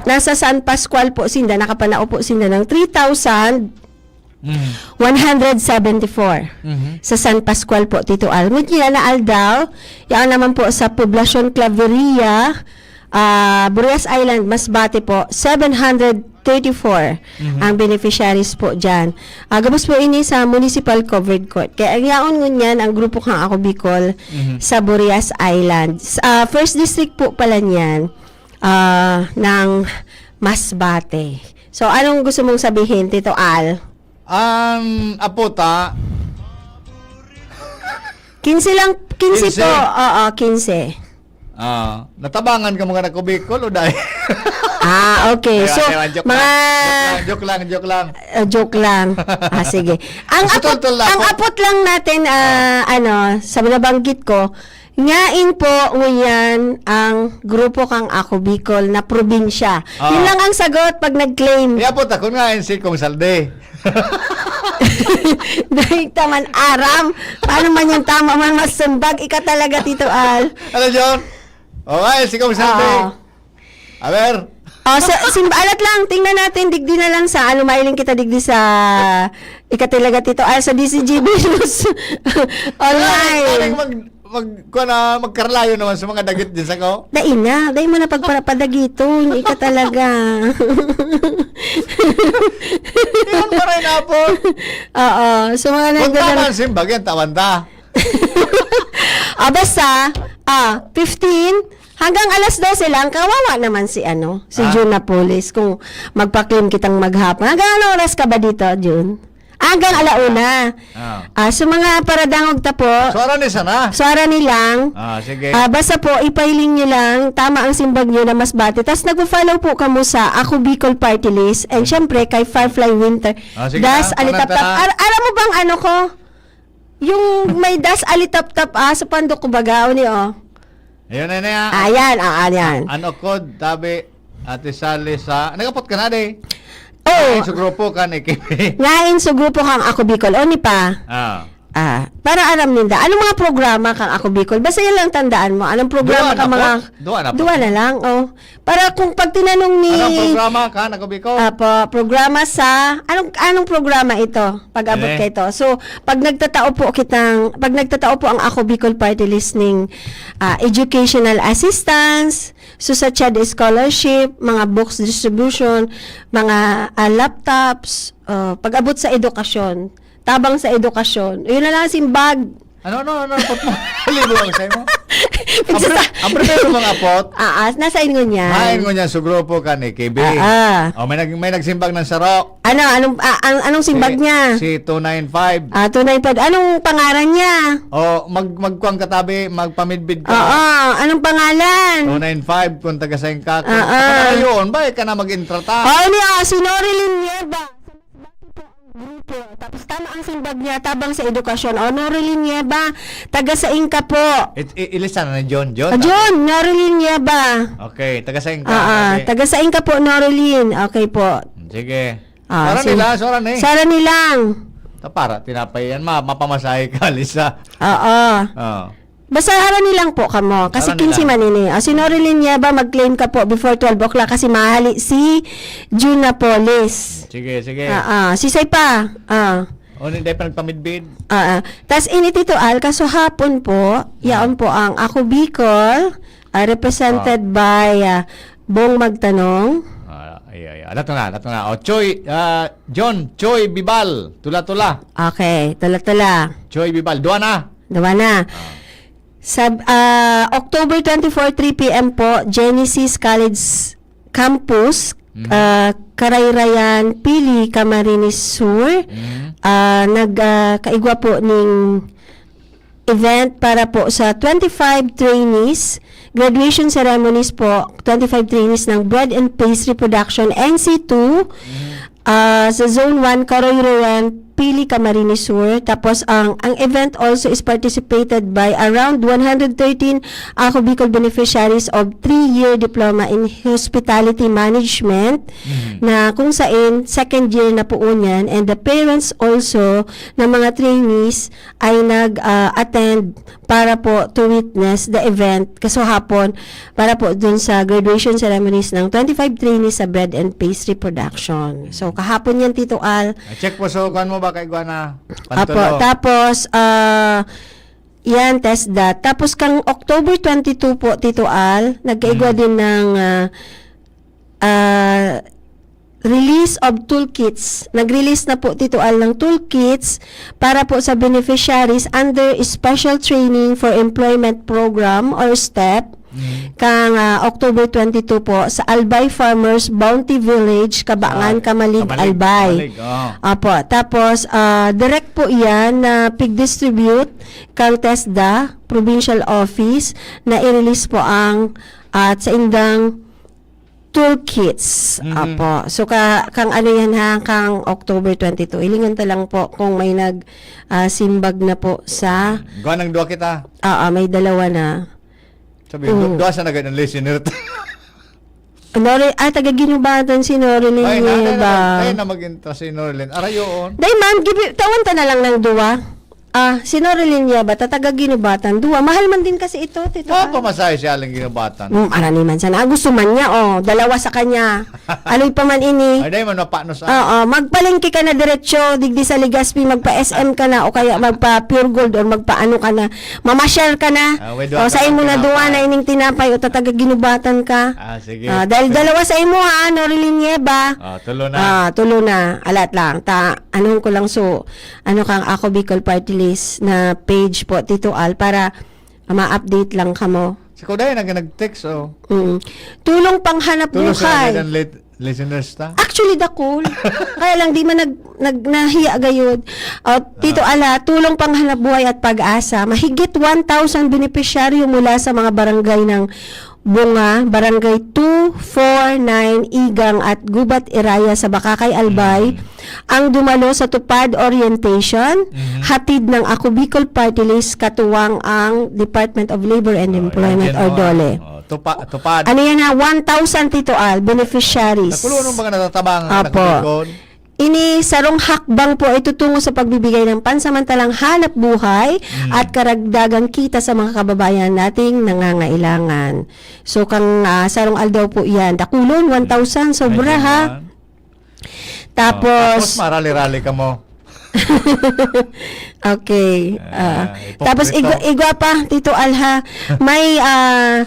nasa San Pascual po sinda, nakapanao po sinda ng three thousand Mm. one hundred seventy-four Mhm. sa San Pascual po, Tito Al. Ngunyan na aldaw, yaon naman po sa Poblacion Claveria, ah, Burias Island, Masbate po, seven hundred thirty-four Mhm. ang beneficiaries po dyan. Ah, gabos po ini sa Municipal Covered Court. Kaya ang yaon ngunyan ang grupo kang Ako Bicol Mhm. sa Burias Island. S-, ah, first district po pala niyan, ah, ng Masbate. So, anong gusto mong sabihin, Tito Al? Ang apota, Kinse lang, kinse Kinse. po. Oo, kinse. ah, natabangan ka mga nakubikol o dahil? Ah, okay. Ayun, So, ayun, joke mga... lang. Joke lang, joke lang. Ah, joke lang. Ah, sige. Ang Gusto apot, tol-tol lang ang po. Apot lang natin, ah, ano, sa nabanggit ko, ngain po ngunyan ang grupo kang Ako Bicol na probinsya. Ah. Yun lang ang sagot pag nag-claim. Iya po, takon nga, si Kong Salde. Dahil taman aram. Paano man yung tama man masumbag? Ika talaga, Tito Al. Ano, John? O, ay, si Kong Salde. Oo. A ver. Oh, sa, simbalat lang, tingnan natin, digdi na lang sa, ano, mailing kita digdi sa, ika talaga, Tito Al, sa D C G B News Ay, Online. mag, mag, kuha na, magkarlayo naman sa mga dagit din sa ko. Dai na, dai mo na pagparapadagiton, ika talaga. Yun pa rin, apo. Oo, so mga Kung nagdadala- tama ang simbag yan, tawan ta. Ah, basta, ah, fifteen, hanggang alas dose lang, kawawa naman si ano, si Ah. Jun Napoles, kung magpa-claim kitang maghapon. Hanggang ano oras ka ba dito, Jun? Ah, hanggang alauna. Ah. Ah, so mga paradangog ta po, Suara ni sana. suara ni lang. Ah, sige. Ah, basta po, ipahiling nyo lang, tama ang simbag nyo na Masbate. Tapos nagpo-follow po kamo sa Ako Bicol Party List. And syempre, kay Firefly Winter. Ah, sige, Das ah, Alitaptap. pananta na. Ar- aram mo bang ano ko? Yung may Das Alitaptap, ah, sa pandok ko baga, o ni, oh. Ayun na niya. Ayan, ah, ayan. Ano kod, tabi, Ate Sally sa, nagapot ka na, de? Oh. Ay, sa grupo ka ni Kimi. Ngayon sa grupo kang Ako Bicol. O, ni pa? Ah. Ah, para aram ninda. Anong mga programa kang Ako Bicol? Basta yan lang tandaan mo. Anong programa Duwa na ka mga po. Duwa na po. Duwa na lang, oh. Para kung pag tinanong ni Anong programa ka, Ako Bicol? Apo, programa sa, anong, anong programa ito? Pag-abot Ano eh? ka ito. So, pag nagtatao po kitang, pag nagtatao po ang Ako Bicol Party List ning, ah, educational assistance, so sa CHED scholarship, mga books distribution, mga, ah, laptops, ah, pag-abot sa edukasyon, tabang sa edukasyon. Yun na lang, simbag. Ano, ano, ano, apot mo? Libo ang sa'yo mo? Ang Pagsa- pri-, ang primero mong apot? Ah, ah, nasa ingon niya. Hain mo niya, sa grupo ka ni K B. Ah, ah. Oh, may nag-, may nagsimbag ng saro. Ano, anong, ah, ang, anong simbag Si, niya? si two nine five. Ah, two nine five. Anong pangaran niya? Oh, mag-, magkuwang katabi, magpamidbid ka. Oo, anong pangalan? Two nine five, kung taga-sain ka. Kung Ah, ah. taga-sain yun, ba, ka na mag-intrata. Oh, ini, oh, si Norilyn Nieva. Grupo. Tapos tama ang simbag niya, tabang sa edukasyon. O, Norilyn Nieva, taga-sain ka po? It-, i-, ilista na ni John. John, Ah, taga- John, Norilyn Nieva. Okay, taga-sain ka, Ah, ah, okay. taga-sain ka po, Norilyn. Okay po. Sige. Ah, Sara si nila, sara ni. Sara nilang. Ta para, tinapay yan, ma-, mapamasahe ka, Lisa. Oo. Oo. Basta harani lang po kamo, kasi Harani kinse lang. man ini. Ah, si Norilyn Nieva, mag-claim ka po before twelve o'clock kasi mahali si June Napoles. Sige, sige. Ah, ah. Si Say pa. Ah. O, hindi pa nagpamidbid. Ah, ah. Tas ini, Tito Al, kaso hapon po, Hmm. yaon po ang Ako Bicol, ah, represented Ah. by, ah, Bong Magtanong. Ah, ay, ay, ay. Alato na, alato na. O, Choy, ah, John, Choy Bibal, tula-tula. Okay, tula-tula. Choy Bibal, duwa na. Duwa na. Ah. Sa, ah, October twenty-four, three p m po, Genesis College Campus, Mhm. ah, Karayrayan, Pili, Camarines Sur. Mhm. Ah, nag, ah, kaigwa po ning event para po sa twenty-five trainees, graduation ceremonies po, twenty-five trainees ng Bread and Pastry Production, N C two, Mhm. ah, sa Zone one, Karoyroyan, Pili, Camarines Sur. Tapos ang, ang event also is participated by around one hundred thirteen Ako Bicol beneficiaries of three-year diploma in hospitality management Mhm. na kung sain second year na po niyan, and the parents also ng mga trainees ay nag, ah, attend para po to witness the event kasuhapon para po dun sa graduation ceremonies ng twenty-five trainees sa Bread and Pastry Production. So, kahapon yan, Tito Al. Ah, check po, so, kuwan mo ba kay Guana? Apo, Pantulo. Tapos, ah, yan, TESDA. Tapos, kang October twenty-two po, Tito Al, nagkaigwa Mm. din ng, ah, ah, release of toolkits. Nag-release na po, Tito Al, ng toolkits para po sa beneficiaries under Special Training for Employment Program or step Mm. kang, ah, October twenty-two po sa Albay Farmers Bounty Village, Kabangan, Ah, Camalig, Camalig, Albay. Camalig, oh. Apo. Tapos, ah, direct po iyan na pig-distribute kang TESDA Provincial Office na i-release po ang, at sa indang toolkits. Mhm. Apo. So, ka-, kang ano yan ha, kang October twenty-two. Ilingon ta lang po kung may nag, ah, simbag na po sa Gawa ng duwa kita. Oo, may dalawa na. Sabi, Mm. du-, duwa sa nagad ang listener. Nori-, ah, taga Ginubatan si Norilyn Ay, nanay Nieva. na mag-, ay, na mag-intra si Norilyn. Aray, yun. Day, ma'am, gibi-, tawan ta na lang ng duwa. Ah, si Norilyn Nieva, ta taga Ginubatan. Duwa, mahal man din kasi ito, Tito Al. Mapamasahe siya lang Ginubatan. Mm, arani man sana. Ah, gusto man niya, oh. Dalawa sa kanya. Aloy pa man ini. Ay, dahil man, mapano sa Oo, magpalengke ka na diretsyo, digdi sa Legazpi, magpa-S M ka na, o kaya magpa-Pure Gold, or magpaano ka na. Mamasyal ka na. Ah, wait, O, duha sa ka imo pang na duwa tinapay. na ining tinapay, o tataga Ginubatan ka. Ah, sige. Ah, dahil Sige. dalawa sa imo, ha, Norilyn Nieva. Ah, tulo na. Ah, tulo na. Alat lang. Ta, anong ko lang, so, ano kang Ako Bicol Party List na page po, Tito Al, para ma-update lang kamo. Si Kuday, nag-, nag-text, oh. Mm. Tulong panghanap Tulo sa buhay. agad ang lit-, listeners ta. Actually, dakul. Kaya lang, di man nag-, nag-, nahiya gayud. O, Tito Ah. Ala, tulong panghanap buhay at pag-asa. Mahigit one thousand benepisyaryo mula sa mga barangay ng Bunga, Barangay two four nine, Igang at Gubat Iraya sa Bacacay, Albay, Mm. ang dumalo sa TUPAD Orientation, Mhm. hatid ng Ako Bicol Party List, katuwang ang Department of Labor and Oh, Employment yan, or yan, DOLE. Oh, tupa, tupad. Ano yan ha? One thousand, Tito Al, beneficiaries. Nakulo nung mga natatabang Apo. nakatikon. Ini sarong hakbang po ito tungo sa pagbibigay ng pansamantalang hanap buhay Mm. at karagdagang kita sa mga kababayan nating nangangailangan. So, kang ah, sarong aldaw po yan. Dakulon, one thousand, sobra Ayun ha. yan. Tapos, Oh, tapos marali-rali ka mo. Okay. Ah, Ah. Tapos ipokrito. igwa, igwa pa, Tito Al ha. May ah,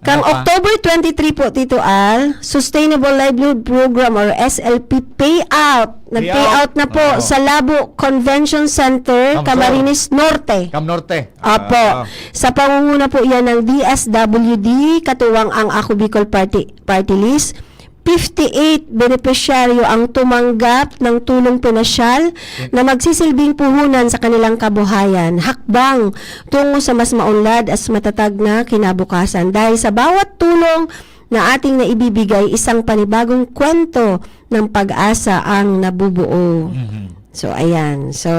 kang Ano pa? October twenty-three po, Tito Al, Sustainable Livelihood Program or S L P payout. Nag-payout na po Oo. sa Labo Convention Center, Kamso. Camarines Norte. Cam Norte. Opo. Ah, Sa pangunguna po yan ng D S W D, katuwang ang Ako Bicol Party, Party List. Fifty-eight benepisyaryo ang tumanggap ng tulong pinasyal na magsisilbing puhunan sa kanilang kabuhayan, hakbang tungo sa mas maunlad at matatag na kinabukasan. Dahil sa bawat tulong na ating naibibigay, isang panibagong kwento ng pag-asa ang nabubuo. Mhm. So, ayan. So,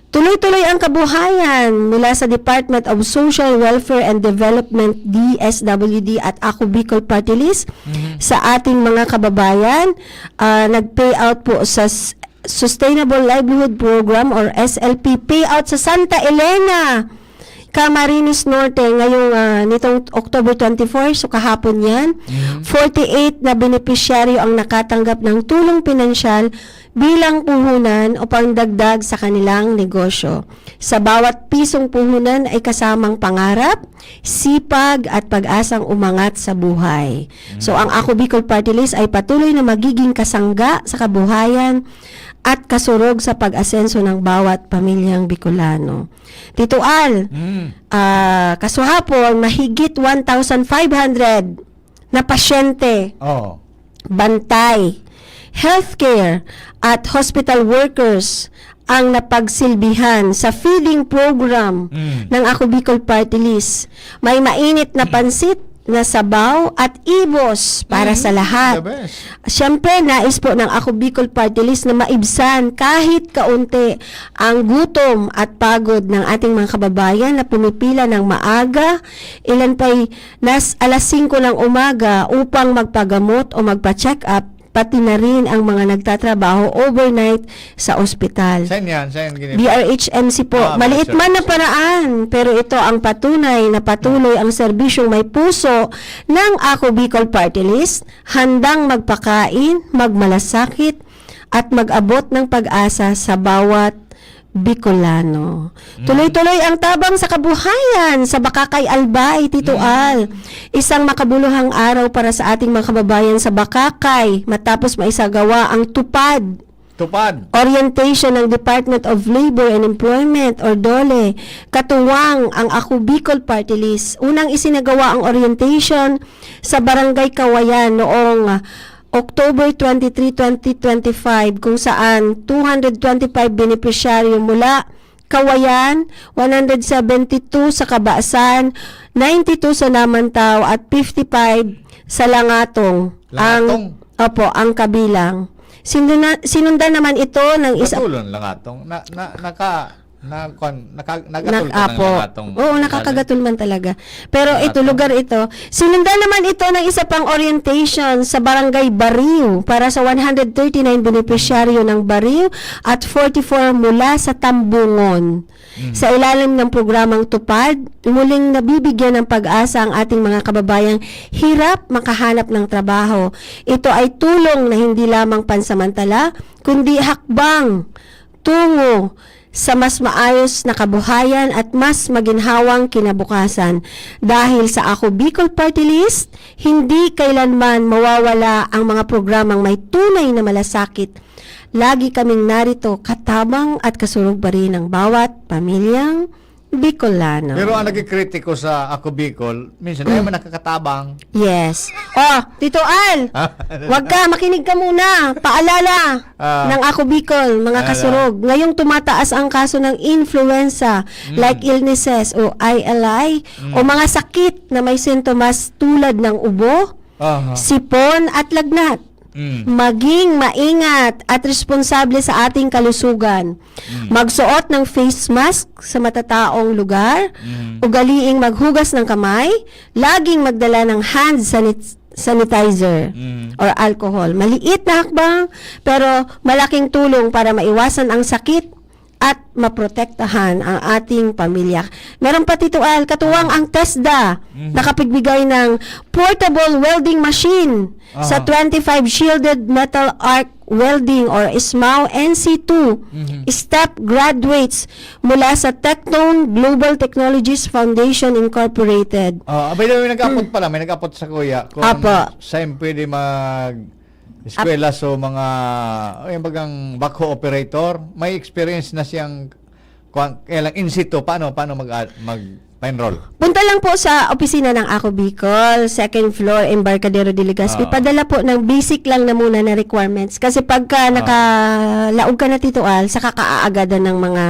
tuloy-tuloy ang kabuhayan mula sa Department of Social Welfare and Development, D S W D, at Ako Bicol Party List Mhm. sa ating mga kababayan. Ah, nag-payout po sa s- Sustainable Livelihood Program or S L P payout sa Santa Elena, Camarines Norte, ngayong ah, nitong October twenty-four, so kahapon yan. Mhm. Forty-eight na benepisyaryo ang nakatanggap ng tulong pinansyal bilang puhunan o pangdagdag sa kanilang negosyo. Sa bawat pisong puhunan ay kasamang pangarap, sipag at pag-asang umangat sa buhay. So, ang Ako Bicol Party List ay patuloy na magiging kasangga sa kabuhayan at kasurog sa pag-asenso ng bawat pamilyang Bicolano. Tito Al, Mm. ah, kasuhapon, mahigit one thousand five hundred na pasyente, Oh. bantay, healthcare, at hospital workers ang napagsilbihan sa feeding program Mm. ng Ako Bicol Party List. May mainit na pansit na sabaw at ibos para Mm, sa lahat. The best. Siyempre, nais po ng Ako Bicol Party List na maibsan kahit kaunti ang gutom at pagod ng ating mga kababayan na pumipila ng maaga, ilan pa'y nas alas singko ng umaga upang magpagamot o magpa-check-up, pati na rin ang mga nagtatrabaho overnight sa ospital. Saan yan? Saan yan? D R H M C po. Ah, Maliit man na D R H M C. Paraan, pero ito ang patunay na patuloy ang serbisyong may puso ng Ako Bicol Party List, handang magpakain, magmalasakit, at mag-abot ng pag-asa sa bawat Bicolano. Mm. Tuloy-tuloy ang tabang sa kabuhayan sa Bacacay, Albay, Tito Mm. Al. Isang makabuluhang araw para sa ating mga kababayan sa Bacacay matapos maisagawa ang TUPAD Tupad. orientation ng Department of Labor and Employment or DOLE, katuwang ang Ako Bicol Party List. Unang isinagawa ang orientation sa Barangay Kawayan noong October twenty-three, twenty twenty-five, kung saan two hundred twenty-five benepisyaryo mula Kawayan, one hundred seventy-two sa Cabasan, ninety-two sa Namantaw, at fifty-five sa Langatong. Langatong. Ang, opo, ang kabilang. Sinuna-, sinundan naman ito ng isa Katulon lang atong na, na, naka na kwan, naka, Nak- nagatul ka ng apo. langatong. Oo, nakakagatol man talaga. Pero ito, Langatong. lugar ito. Sinundan naman ito ng isa pang orientation sa Barangay Bariw para sa one hundred thirty-nine benepisyaryo ng Bariw at forty-four mula sa Tambungon. Mm. Sa ilalim ng programang TUPAD, muling nabibigyan ng pag-asa ang ating mga kababayang hirap makahanap ng trabaho. Ito ay tulong na hindi lamang pansamantala, kundi hakbang tungo sa mas maayos na kabuhayan at mas maginhawang kinabukasan. Dahil sa Ako Bicol Party List, hindi kailanman mawawala ang mga programang may tunay na malasakit. Lagi kaming narito, katabang at kasurog pa rin ang bawat pamilyang Bicolano. Pero ang nagkikritiko sa Ako Bicol, minsan, ay, man nakakatabang. Yes. Oh, Tito Al, wag ka, makinig ka muna. Paalala Ah. ng Ako Bicol, mga Ah. kasurog. Ngayong tumataas ang kaso ng influenza, Mm. like illnesses o I L I, Mm. o mga sakit na may sintomas tulad ng ubo, Aha. sipon at lagnat. Mm. Maging maingat at responsable sa ating kalusugan. Mm. Magsuot ng face mask sa matataong lugar. Mm. Ugaliing maghugas ng kamay. Laging magdala ng hand sanit- sanitizer Mm. or alcohol. Maliit na hakbang, pero malaking tulong para maiwasan ang sakit at maprotektahan ang ating pamilya. Meron pa, Tito Al, katuwang ang TESDA, Mhm. nakapagbigay ng portable welding machine sa Aha. twenty-five shielded metal arc welding or SMAW N C two Mhm. step graduates mula sa Tectone Global Technologies Foundation Incorporated. Ah, by the way, nag-apot pala, may nag-apot sa kuya kung Apo. saan pwede mag eskwela so mga, o yung bagang backhoe operator, may experience na siyang kwan, kaya lang in situ, paano, paano mag, mag-enroll? Punta lang po sa opisina ng Ako Bicol, second floor, Embarcadero de Legazpi. Ah. Padala po ng basic lang na muna na requirements. Kasi pagka Ah. nakalaog ka na, Tito Al, saka kaaagadan ng mga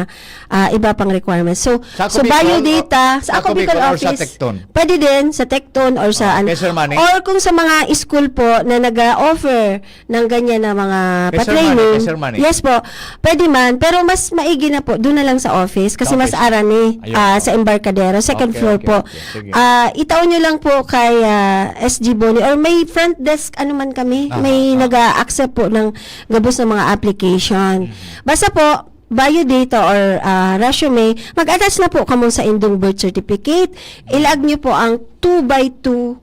ah, iba pang requirements. So, Sa Ako so Bicol, bio o- data, sa Ako Ako Bicol Bicol or sa office. Tectone? Pwede din sa Tectone or sa Ah, ano. kay Sir Manny? Or kung sa mga school po na nag-offer ng ganyan na mga Kay Sir pa-training. Manny, kay Sir Manny. Yes po. Pwede man, pero mas maigi na po, doon na lang sa office kasi Sa mas office. arani Ayun. ah, sa Embarcadero, second Okay, floor okay, po. okay. Sige. Ah, itaon nyo lang po kay ah, S G Boni or may front desk ano man kami, Aha, may aha. nag-accept po ng gabos ng mga application. Mhm. Basta po, biodata or ah, resume, mag-attach na po kamo sa indong birth certificate. Ilag nyo po ang two by two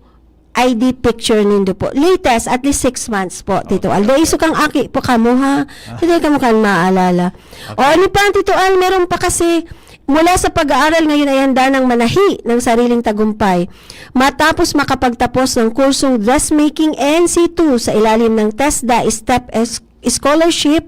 I D picture nindo po. Latest, at least six months po, Tito Okay, Aldo. okay. Iso kang aki po kamo, ha? Ah. Hindi kamo kan maalala. Okay. O ano pa, Tito Al, meron pa kasi mula sa pag-aaral ngayon ay handa ng manahi ng sariling tagumpay. Matapos makapagtapos ng kursong dressmaking N C two sa ilalim ng TESDA Step S Scholarship,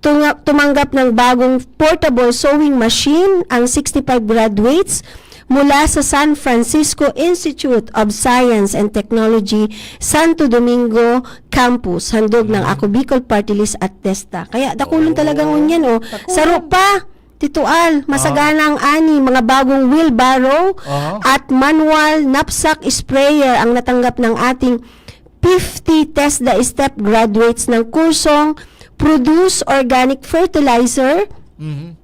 tunga- tumanggap ng bagong portable sewing machine ang sixty-five graduates mula sa San Francisco Institute of Science and Technology, Santo Domingo Campus, handog ng Ako Bicol Party List at TESDA. Kaya dakulon Oh, talaga ngunyan, oh. dakulon. Saro pa, Tito Al, masagana ang ani, mga bagong wheelbarrow Aha. at manual knapsack sprayer ang natanggap ng ating fifty TESDA Step graduates ng kursong Produce Organic Fertilizer, Mhm.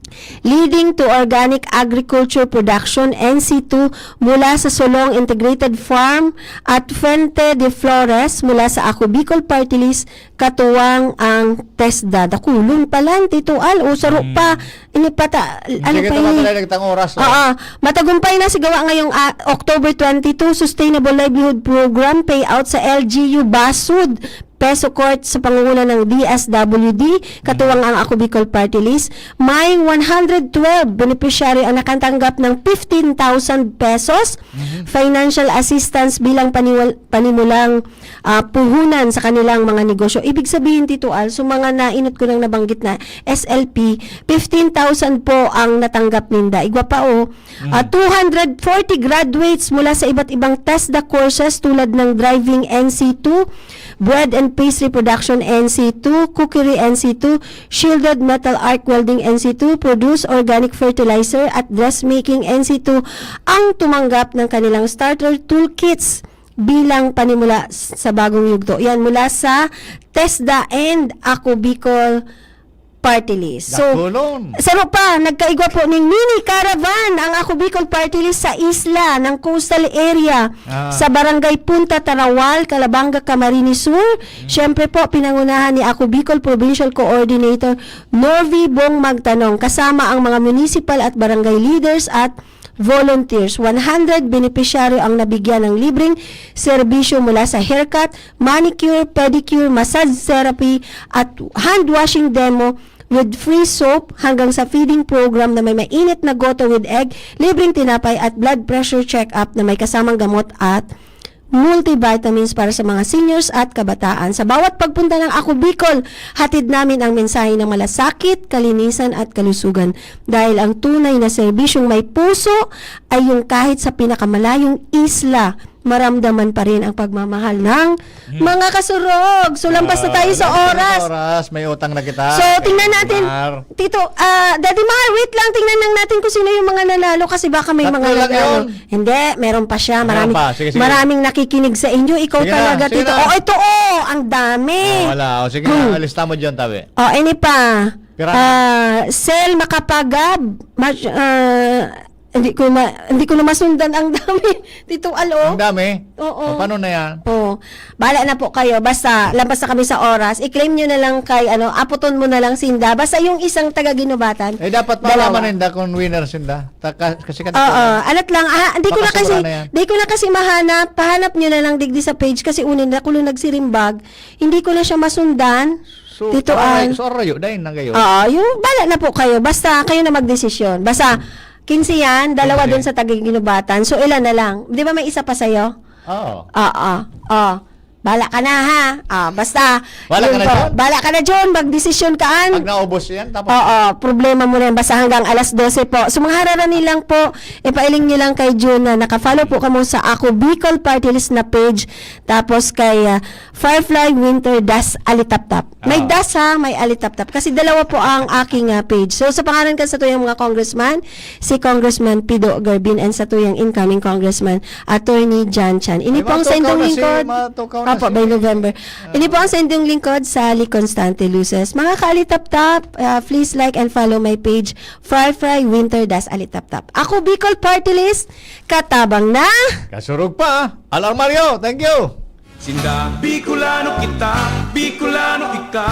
Leading to Organic Agriculture Production, N C two, mula sa Solong Integrated Farm at Fuente de Flores mula sa Ako Bicol Party List, katuwang ang TESDA. Dakulon pa lang, Tito Al, o saro Mm. pa. Ini pa ta, ano Sige, pa tama ini? pala, nagtang oras, oh. Oo. Matagumpay na si gawa ngayong ah, October twenty-two, Sustainable Livelihood Program payout sa L G U Basud, Peso Court sa pangunguna ng D S W D, katuwang ang Ako Bicol Party List. May one hundred twelve beneficiary ang nakatanggap ng fifteen thousand pesos financial assistance bilang paniwal- panimulang ah, puhunan sa kanilang mga negosyo. Ibig sabihin, Tito Al, so mga nainot ko nang nabanggit na S L P, fifteen thousand po ang natanggap ninda. Igwa pa, oh. Ah, two hundred forty graduates mula sa iba't ibang TESDA courses tulad ng Driving N C two, Bread and Pastry Production N C two, Cookery N C two, Shielded Metal Arc Welding N C two, Produce Organic Fertilizer at Dressmaking N C two ang tumanggap ng kanilang starter toolkits bilang panimula s- sa bagong yugto. Yan mula sa TESDA and Ako Bicol Party List. So, Dakulon. saro pa, nagkaigwa po ning mini caravan ang Ako Bicol Party List sa isla ng coastal area Ah. sa Barangay Punta Tarawal, Calabanga, Camarines Sur. Siyempre po, pinangunahan ni Ako Bicol Provincial Coordinator Norvie Bong Magtanong kasama ang mga municipal at barangay leaders at volunteers. One hundred benepisyaryo ang nabigyan ng libreng serbisyo mula sa haircut, manicure, pedicure, massage therapy at hand washing demo with free soap hanggang sa feeding program na may mainit na goto with egg, libreng tinapay at blood pressure check-up na may kasamang gamot at multivitamins para sa mga seniors at kabataan. Sa bawat pagpunta ng Ako Bicol, hatid namin ang mensahe ng malasakit, kalinisan at kalusugan. Dahil ang tunay na serbisyong may puso ay yung kahit sa pinakamalayong isla, maramdaman pa rin ang pagmamahal ng mga kasurog. So, lampas na tayo sa oras. Oras, may utang na kita. So, tingnan natin. Mar. Tito, ah, Daddy Mar, wait lang. Tingnan lang natin kung sino yung mga nanalo kasi baka may Tatlo mga lang nag-ano. Yun. Hindi, meron pa siya. Meron Maraming, pa. Sige, sige. Maraming nakikinig sa inyo. Ikaw Sige na, talaga, sige Tito. na. Oh, ito, oh, ang dami. Oh, wala. O, sige, Hmm. alista mo dyan, tabi. Oh, ini pa. Pira. Ah, Sel Makapagab, mas, ah, hindi ko ma, hindi ko na masundan ang dami. Tito Al, oh. Ang dami. Oo. O, paano na yan? Oh, bala na po kayo. Basta, lampas na kami sa oras. I-claim nyo na lang kay, ano, aputon mo na lang sinda. Basta yung isang taga Ginubatan. Eh, dapat dalawa. Malaman ninda kung winner sinda. Ta-, ka-, kasi ka Oo, alat lang. Ah, hindi ko na kasi, Makasobra na yan. hindi ko na kasi mahanap. Pahanap nyo na lang digdi sa page kasi unin na kulo nagsirimbag. Hindi ko na siya masundan. So, Tito aray, Al. So, arayo, dahil na kayo. Oo, yung bala na po kayo. Basta kayo na magdesisyon. Basta, quince yan, dalawa Okay. Dun sa taga Ginubatan. So, ilan na lang? Di ba may isa pa sa'yo? Oo. Oo. Oh. Bala ka na, ha? Ah, basta, Bala ka yun na, po. John? Bala ka na, John. Magdesisyon ka, an. Pag naubos yan, tapos Oo, problema mo na yan. Basta hanggang alas dose po. So, mga hararanin lang po, ipailing nyo lang kay Jun na nakafollow po kamo sa Ako Bicol Party List na page. Tapos kay ah, Firefly Winter Das Alitaptap. May Ah. Das ha, may Alitaptap. Kasi dalawa po ang aking ah, page. So, sa pangalan kan satuyang mga congressman, si Congressman Pido Garbin and satuyang incoming Congressman Attorney John Chan. Ini Ay, po ang sa matukaw indong na si, lingkod. matukaw na Opo, si- by November. Ini po ang sa indong lingkod, Sally Constante Luces. Mga kaalitaptap, ah, please like and follow my page, Firefly Winter Das Alitaptap. Ako, Bicol Party List, katabang na. Kasurog pa. Alarmario, thank you. Sinda, Bicolano kita, Bicolano ika,